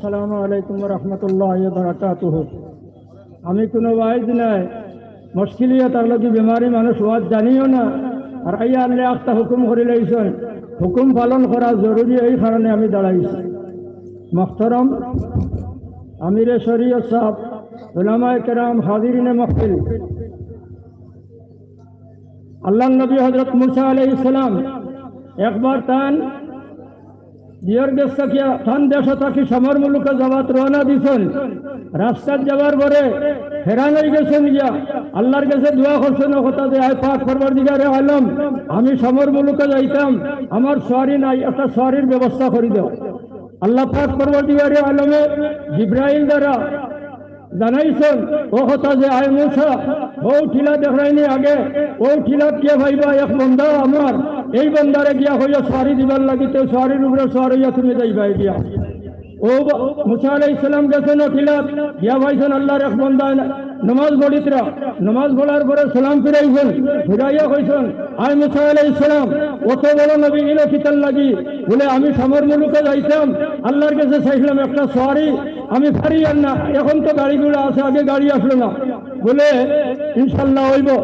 আসসালামু আলাইকুম ওয়া রাহমাতুল্লাহি ওয়া বারাকাতুহু। আমি কোনো ওয়াইজ নাই, মুশকিলিয়া তার লগে বেমারি মানুষ ওয়াজ জানিও না। আর আইয়া আনলে একটা হুকুম করি লাইছন, হুকুম পালন করা জরুরি, এই কারণে আমি দাঁড়াইছি। মুহতারাম আমিরে শরীয়ত সাহেব, উলামায়ে কেরাম, হাজিরিনে মাহফিল, আল্লাহর নবী হযরত মুসা আলাইহিস সালাম একবার তান দিয়র গেছ থাকিয়া, তান দেশ থাকি শামর মুলুকে যাওয়াত রওনা দিছন। রাস্তাত যাওয়ার পরে হেরান অই গেছন গিয়া, আল্লাহর গেছে দোয়া করছন, ও কথা যে, "আয় পাক পরওয়ারদিগারে আলম, আমি শামর মুলুকে যাইতাম, আমার সোয়ারি নাই, একটা সোয়ারির ব্যবস্থা করি দেও।" আল্লাহ পাক পরওয়ারদিগারে আলমে জিব্রাইল দ্বারা জানাইছন, ও কথা যে, "আয় মুসা, ও টিলা দেখরায়নি আগে, ও টিলাত গিয়া পাইবা এক বন্দা আমার, এই বন্দারে গিয়া কইও সোয়ারি দিবার লাগি, তে সোয়ারির উপরে সোয়ার অইয়া তুমি যাইবায় গিয়া।" ও বা-, মুসা আলাইহিস সালাম গেছন ও টিলাত, গিয়া পাইছন আল্লাহর এক বন্দা নমাজ পড়িতরা, নমাজ পড়ার পরে সালাম ফিরাইছন, ফিরাইয়া কইছন, "আয় মুসা আলাইহিস সালাম, অত বড় নবী ইলা কিতার লাগি?" বলে, "আমি শামর মুলুকে যাইতাম, আল্লাহর গেছে চাইছিলাম একটা সোয়ারি, আমি পারি আর না, এখন তো গাড়ি ঘোড়া আছে, আগে গাড়ি আসলো না।" বলে, "ইনশাআল্লাহ অইবো।"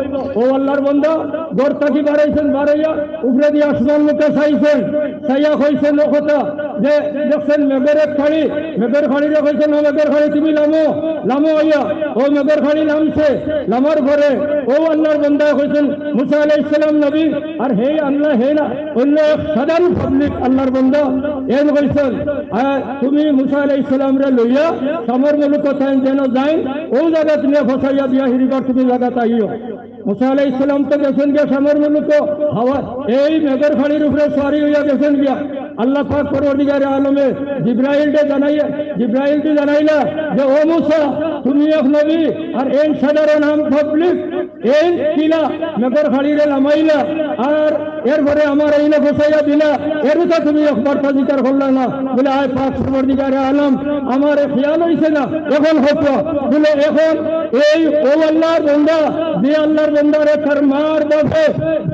ও আল্লাহর বন্দা ঘর থাকি বারাইছন, বারাইয়া উপরেদি আসমান মুখে চাইছন, চাইয়া কইছন ও কথা যে, দেখছন মেঘর এক খাড়ি, মেঘর খাড়িরে কইছন, "ও মেঘর খাড়ি তুমি লামো, লামো আইয়া।" ও মেঘর খাড়ি লামছে, লামার পরে ও আল্লাহর বন্দায় কইছন, "মুসা আলাইহিস সালাম নবী, আর হে আল্লাহ, হে না, অন্য এক সাধারণ পাবলিক আল্লাহর বন্দা।" এন কইছন, "আর তুমি মুসা আলাইহিস সালামরে লইয়া শামর মুলুকো তাইন যেন যাইন, ও জাগাত নিয়া ফসাইয়া দিয়া হিরিবার তুমি জাগাত আইও।" মুসা আলাইহিস সালাম তো গেছন গিয়া শামর মুলুকো, হাওয়া, এই মেঘর খাড়ির উপরে সোয়ারি অইয়া গেছন গিয়া। আল্লাহ পাক পরওয়ারদিগারে আলমে জিব্রাইলরে জানাইয়া, জিব্রাইলরে জানাইলা যে, "ও মুসা, তুমি এক নবী, আর এইন সাধারণ আম পাবলিক, এইন কিলা মেঘর খাড়িরে লামাইলা, আর এরপরে আমার এইন ফসাইয়া দিলা, এর তো তুমি একবার তা স্বীকার করলা না।" বলে, "আয় পাক পরওয়ারদিগারে আলম, আমার এ খেয়াল অইছে না, এখন হক।" বলে, এখন এই ও আল্লাহর বন্দা, যে আল্লাহর বন্দারে তার মার বাপে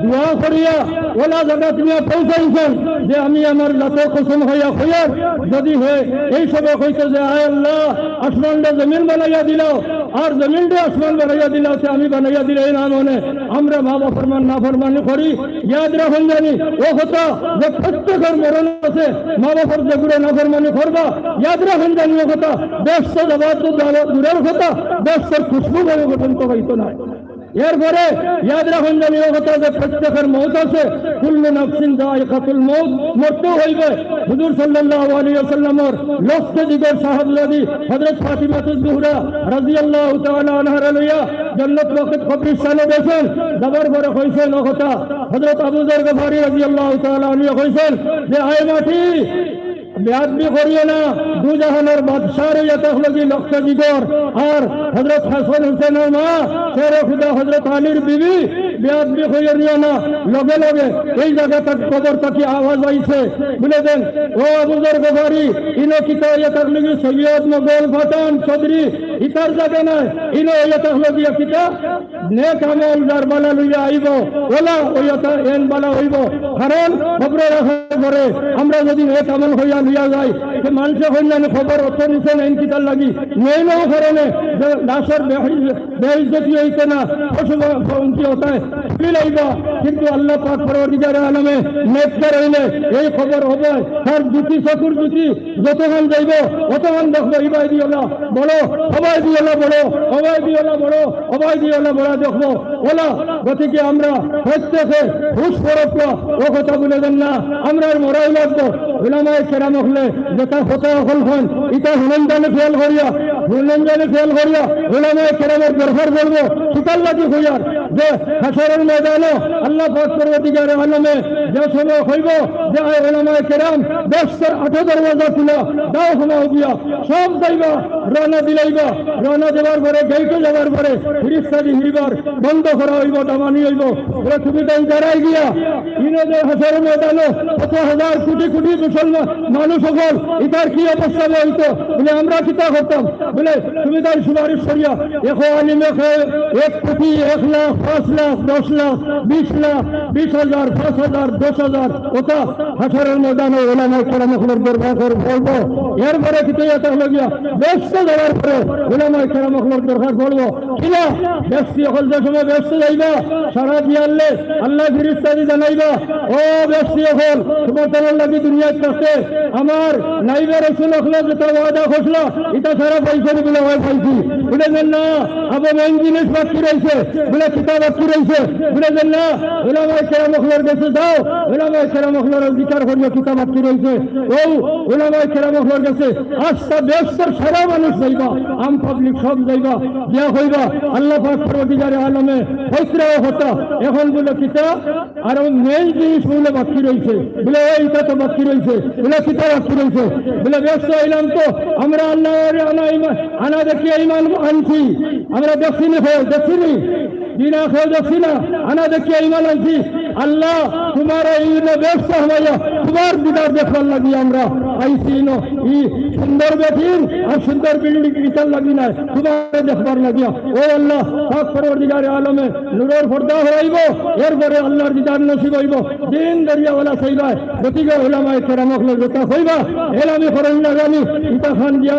দোয়া করিয়া ওলা জাগাত নিয়া পৌঁছাইছন, যে আমি আমার জাতর কসম খাইয়া কইয়ার, যদি হে এই সবে কইতো যে, "আয় আল্লাহ, আসমানরে জমিন বানাইয়া দিলাও, আর জমিনরে আসমান বানাইয়া দিলাও, তে আমি বানাইয়া দিলাই না মনে, আমরা মা বাপর মান নাফরমানি করি।" ইয়াদ রাখইন জানি ও কথা যে প্রত্যেকর মরণ আছে, মা বাপর যেগুরে নাফরমানি করবা, ইয়াদ রাখইন জানি ও কথা, বেহেস্তো যাওয়া তো দূরর কথা, বেহেস্তর খুশবু বড় পর্যন্ত পাইতো নায়। এরপরে ইয়াদ রাখুন জানি ও কথা যে প্রত্যেকের মউত আছে, কুল্লু নাফসিন যায়িকাতুল মউত, মরতে হইবে। হুজুর সাল্লাল্লাহু আলাইহি ওয়াসাল্লামর লক্ষ দিগর সাহাবজাদি হযরত ফাতিমাতুজ জুহরা রাদিয়াল্লাহু তাআলা আনহারে লইয়া জন্নত বখত কবরস্থানো গেছেন। যাবার পরে কইছেন ও কথা, হযরত আবু যর গফারি রাদিয়াল্লাহু তাআলা আনহু কইছেন যে, "আয় মাটি, বেয়াদবি করিও না, দুজাহানর বাদশার ইয়া থাকলো কি লক্ষ দিগর, আর হযরত হাসান হুসেনর মা, শেরে খুদা হযরত আলীর বিবি, বেয়াদবি করিও না।" লগে লগে এই জাগা থাকি, কবর থাকি আওয়াজ আইছে, বুলে দেন, "ও আবু যর গফারি, ইনো কিতা ইয়া থাকলো কি সৈয়দ, মোগল, পাঠান, চৌধুরী, ইতার জাগা নায়, ইনো ইয়া থাকলো কি কিতা?" নেক আমল যার বালা লইয়া আইবো, ওলা ওইতা এন বালা অইবো। কারণ কবরো রাখার পরে আমরা যদি নেক আমল করিয়া লইয়া যাই, তে মানষে কইন না নি কবর অত নিচে নাইন কিতার লাগি? নেইন অউ কারণে যে লাশর বেইজ-, বেইজ্জতি অইতো না, পশু পঙ্খী অতায় তুলি লাইবা। কিন্তু আল্লাহ পাক পরওয়ারদিগারে আলমে নেককার অইলে এই কবর অইবো, তার জুতি, চকুর জুতি যতখান যাইবো, অতখান দেখবো, ইবায়দি ওলা বড়, অবায়দি ওলা বড়, অবায়দি ওলা বড়, অবায়দি ওলা বড় দেখবো। ওলা, গতিকে আমরা প্রত্যেকে হুশ করউক্কা, ও কথা ভুলিবেন না, আমরার মরাউ লাগবো। উলামায়ে কেরাম অকলে যেতা কথা অকল কইন, ইতা হুনইন জানি খেয়াল করিয়া, হুনইন জানি খেয়াল করিয়া, উলামায়ে কেরামর দরকার পড়বো। কিতার লাগি কইয়ার? যে হাশরর ময়দানো আল্লাহ পাক পরওয়ারদিগারে আলমে যে সময় কইবো যে, "আয় উলামায়ে কেরাম, বেহেশতর আটো দরওয়াজা খুলা, দাও হামাও গিয়া।" সব যাইবা, রওনা দিলাইবা, রওনা দেওয়ার পরে, গেইটো যাওয়ার পরে ফিরিস্তাদি হিরিবার বন্ধ করা অইবো, দামানি অইবো। বলে, "তুমি তাইন যারায় গিয়া।" ইনো যে হাশরর ময়দানো কত হাজার কোটি কোটি মুসলমান মানুষ অকল, ইতার কি অবস্থা অইতো? বলে, "আমরা কিতা করতাম?" বলে, "তুমি তাইন সুপারিশ করিয়া।" এক আলিমে কয় এক কোটি, এক লাখ, পাঁচ লাখ, দশ লাখ, বিশ লাখ, বিশ হাজার, পাঁচ হাজার, দশ হাজার, অতা হাশরর ময়দানো উলামায়ে কেরাম অকলর দরবার পড়বো। এরপরে কিতা ইয়া থাকলো গিয়া, বেহেশতো যাওয়ার পরে উলামায়ে কেরাম অকলর দরবার পড়বো। কিলা? বেহেশতি অকল যে সময় বেহেশতো যাইবা, সারা দিয়ারলে আল্লায় ফিরিস্তাদি জানাইবা, "ও বেহেশতি অকল, তুমরার লাগি দুনিয়াত থাকতে আমার নাইবে রসুল অকলে যেতা ওয়াদা করছিলা, ইতা সারা পাইছো নি?" বলে, "অয় পাইছি।" বলে, "না, না, আবো মেইন জিনিস বাকি রইছে।" বলে, "কিতা বাকি রইছে?" বলে, "না, উলামায়ে কেরাম অকলর গেছে যাও, উলামায়ে কেরাম অকলর জিকার করিও, কিতা বাকি রইছে।" অউ উলামায়ে কেরাম অকলর গেছে আস্তা বেহেশতর সারা মানুষ যাইবা, আম পাবলিক সব যাইবা, গিয়া কইবা, "আল্লাহ পাক পরওয়ারদিগারে আলমে কইরা অউ কথা, অখন বলে কিতা, আরো মেইন জিনিস বলে বাকি রইছে।" বলে, "অয়, ইতা তো বাকি রইছে।" বলে, "কিতা বাকি রইছে?" বলে, "বেহেশতো আইলাম তো, আমরা আল্লাহরে আনা ইমান, আনা দেখিয়া ইমান আনছি, আমরা দেখছি নি, দেখছি নি?" জি না, কেউ দেখছি না, আনা দেখিয়া ইমান আনছি। আল্লাহ, তুমার এই ইনো বেহেশতো হামাইয়া, তুমার দিদার দেখবার লাগি আমরা আইছি ইনো। ই সুন্দর বেটিন আর সুন্দর বিল্ডিং ইতার লাগি নায়, তুমারে দেখবার লাগিয়া। ও আল্লাহ, পাক পরওয়ারদিগারে আলমে নূরর পর্দা হরাইবো, এরপরে আল্লাহর দিদার নসিব অইবো। দিন দরিয়া ওলা চাইবায়, গতিকে উলামায়ে কেরাম অকলে যেতা কইবা, এলামি করইন না জানি, ইতা খান দিয়া,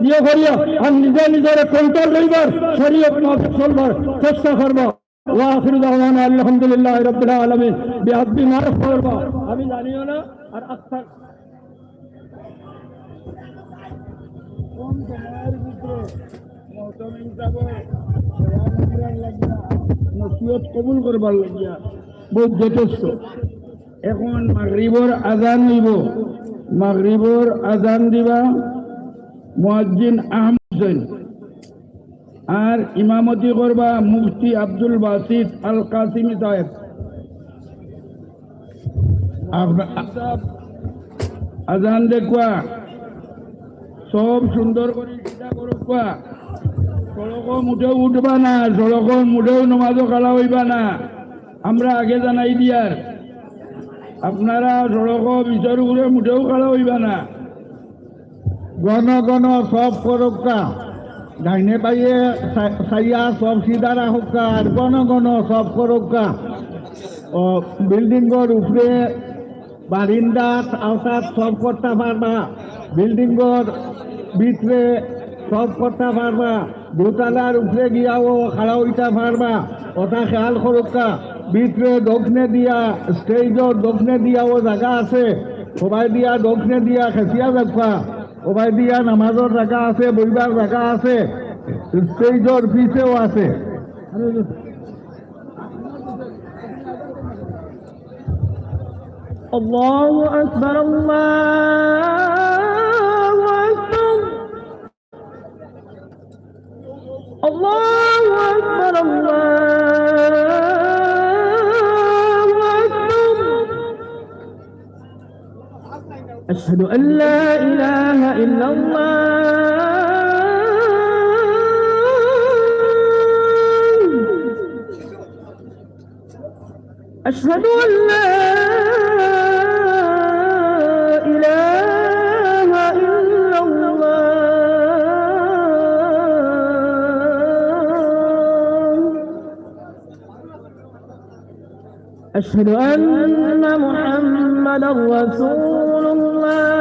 দিয়া করিয়া, আর নিজে নিজরে কন্ট্রোল রইবার, শরীয়ত মাফিক চলবার চেষ্টা করবা। ওয়া আখিরু দাওয়ানা আলহামদুলিল্লাহি রাব্বিল আলামিন। বেয়াদবি মাফ করবা। আমি জানিও না, আর আক্তার কম সময়ের ভিতরে মহতমিম সাহেবের বয়ান শুনবার লাগিয়া, নসিহত কবুল করবার লাগিয়া বহুত যথেষ্ট। এখন মাগরিবর আজান অইবো, মাগরিবর আজান দিবা মুয়াজ্জিন আহমদ হোসেন। আর ইমামতি করবা মুফতি আব্দুল বাসিত আল কাসিমি সাহেব। আজান দেখবা, সব সুন্দর করি সিধা করবা। সড়কো মুটেও উঠবা না, সড়কো মুটেও নমাজো খাড়া অইবা না। আমরা আগে জানাই দিয়ার, আপনারা সড়কো বিছর উপরে মুটেও খাড়া অইবা না। ঘন ঘন সফ করউক্কা, ডাইনে বায়ে চা-, চাইয়া সফ সিধা রাখউক্কা, আর ঘন ঘন সফ করউক্কা। ও, বিল্ডিংর উপরে, বারিন্দাত, আওতাত সফ করতা পারবা, বিল্ডিংর ভিতরে সফ করতা পারবা, দোতলার উপরে গিয়াও খাড়া অইতা পারবা। অতা খেয়াল করউক্কা, ভিতরে দক্ষিণে দিয়া, স্টেজর দক্ষিণে দিয়াও জাগা আছে, সবাই দিয়া দক্ষিণে দিয়া খেছিয়া যাউক্কা। ওবায়দিয়া নামাজর জাগা আছে, বইবার জাগা আছে, স্টেজর পিছেও আছে। الله أكبر، الله أكبر. الله أكبر، الله أكبر. أشهد أن لا إله إلا الله. أشهد أن لا إله إلا الله. أشهد أن محمدا رسول الله.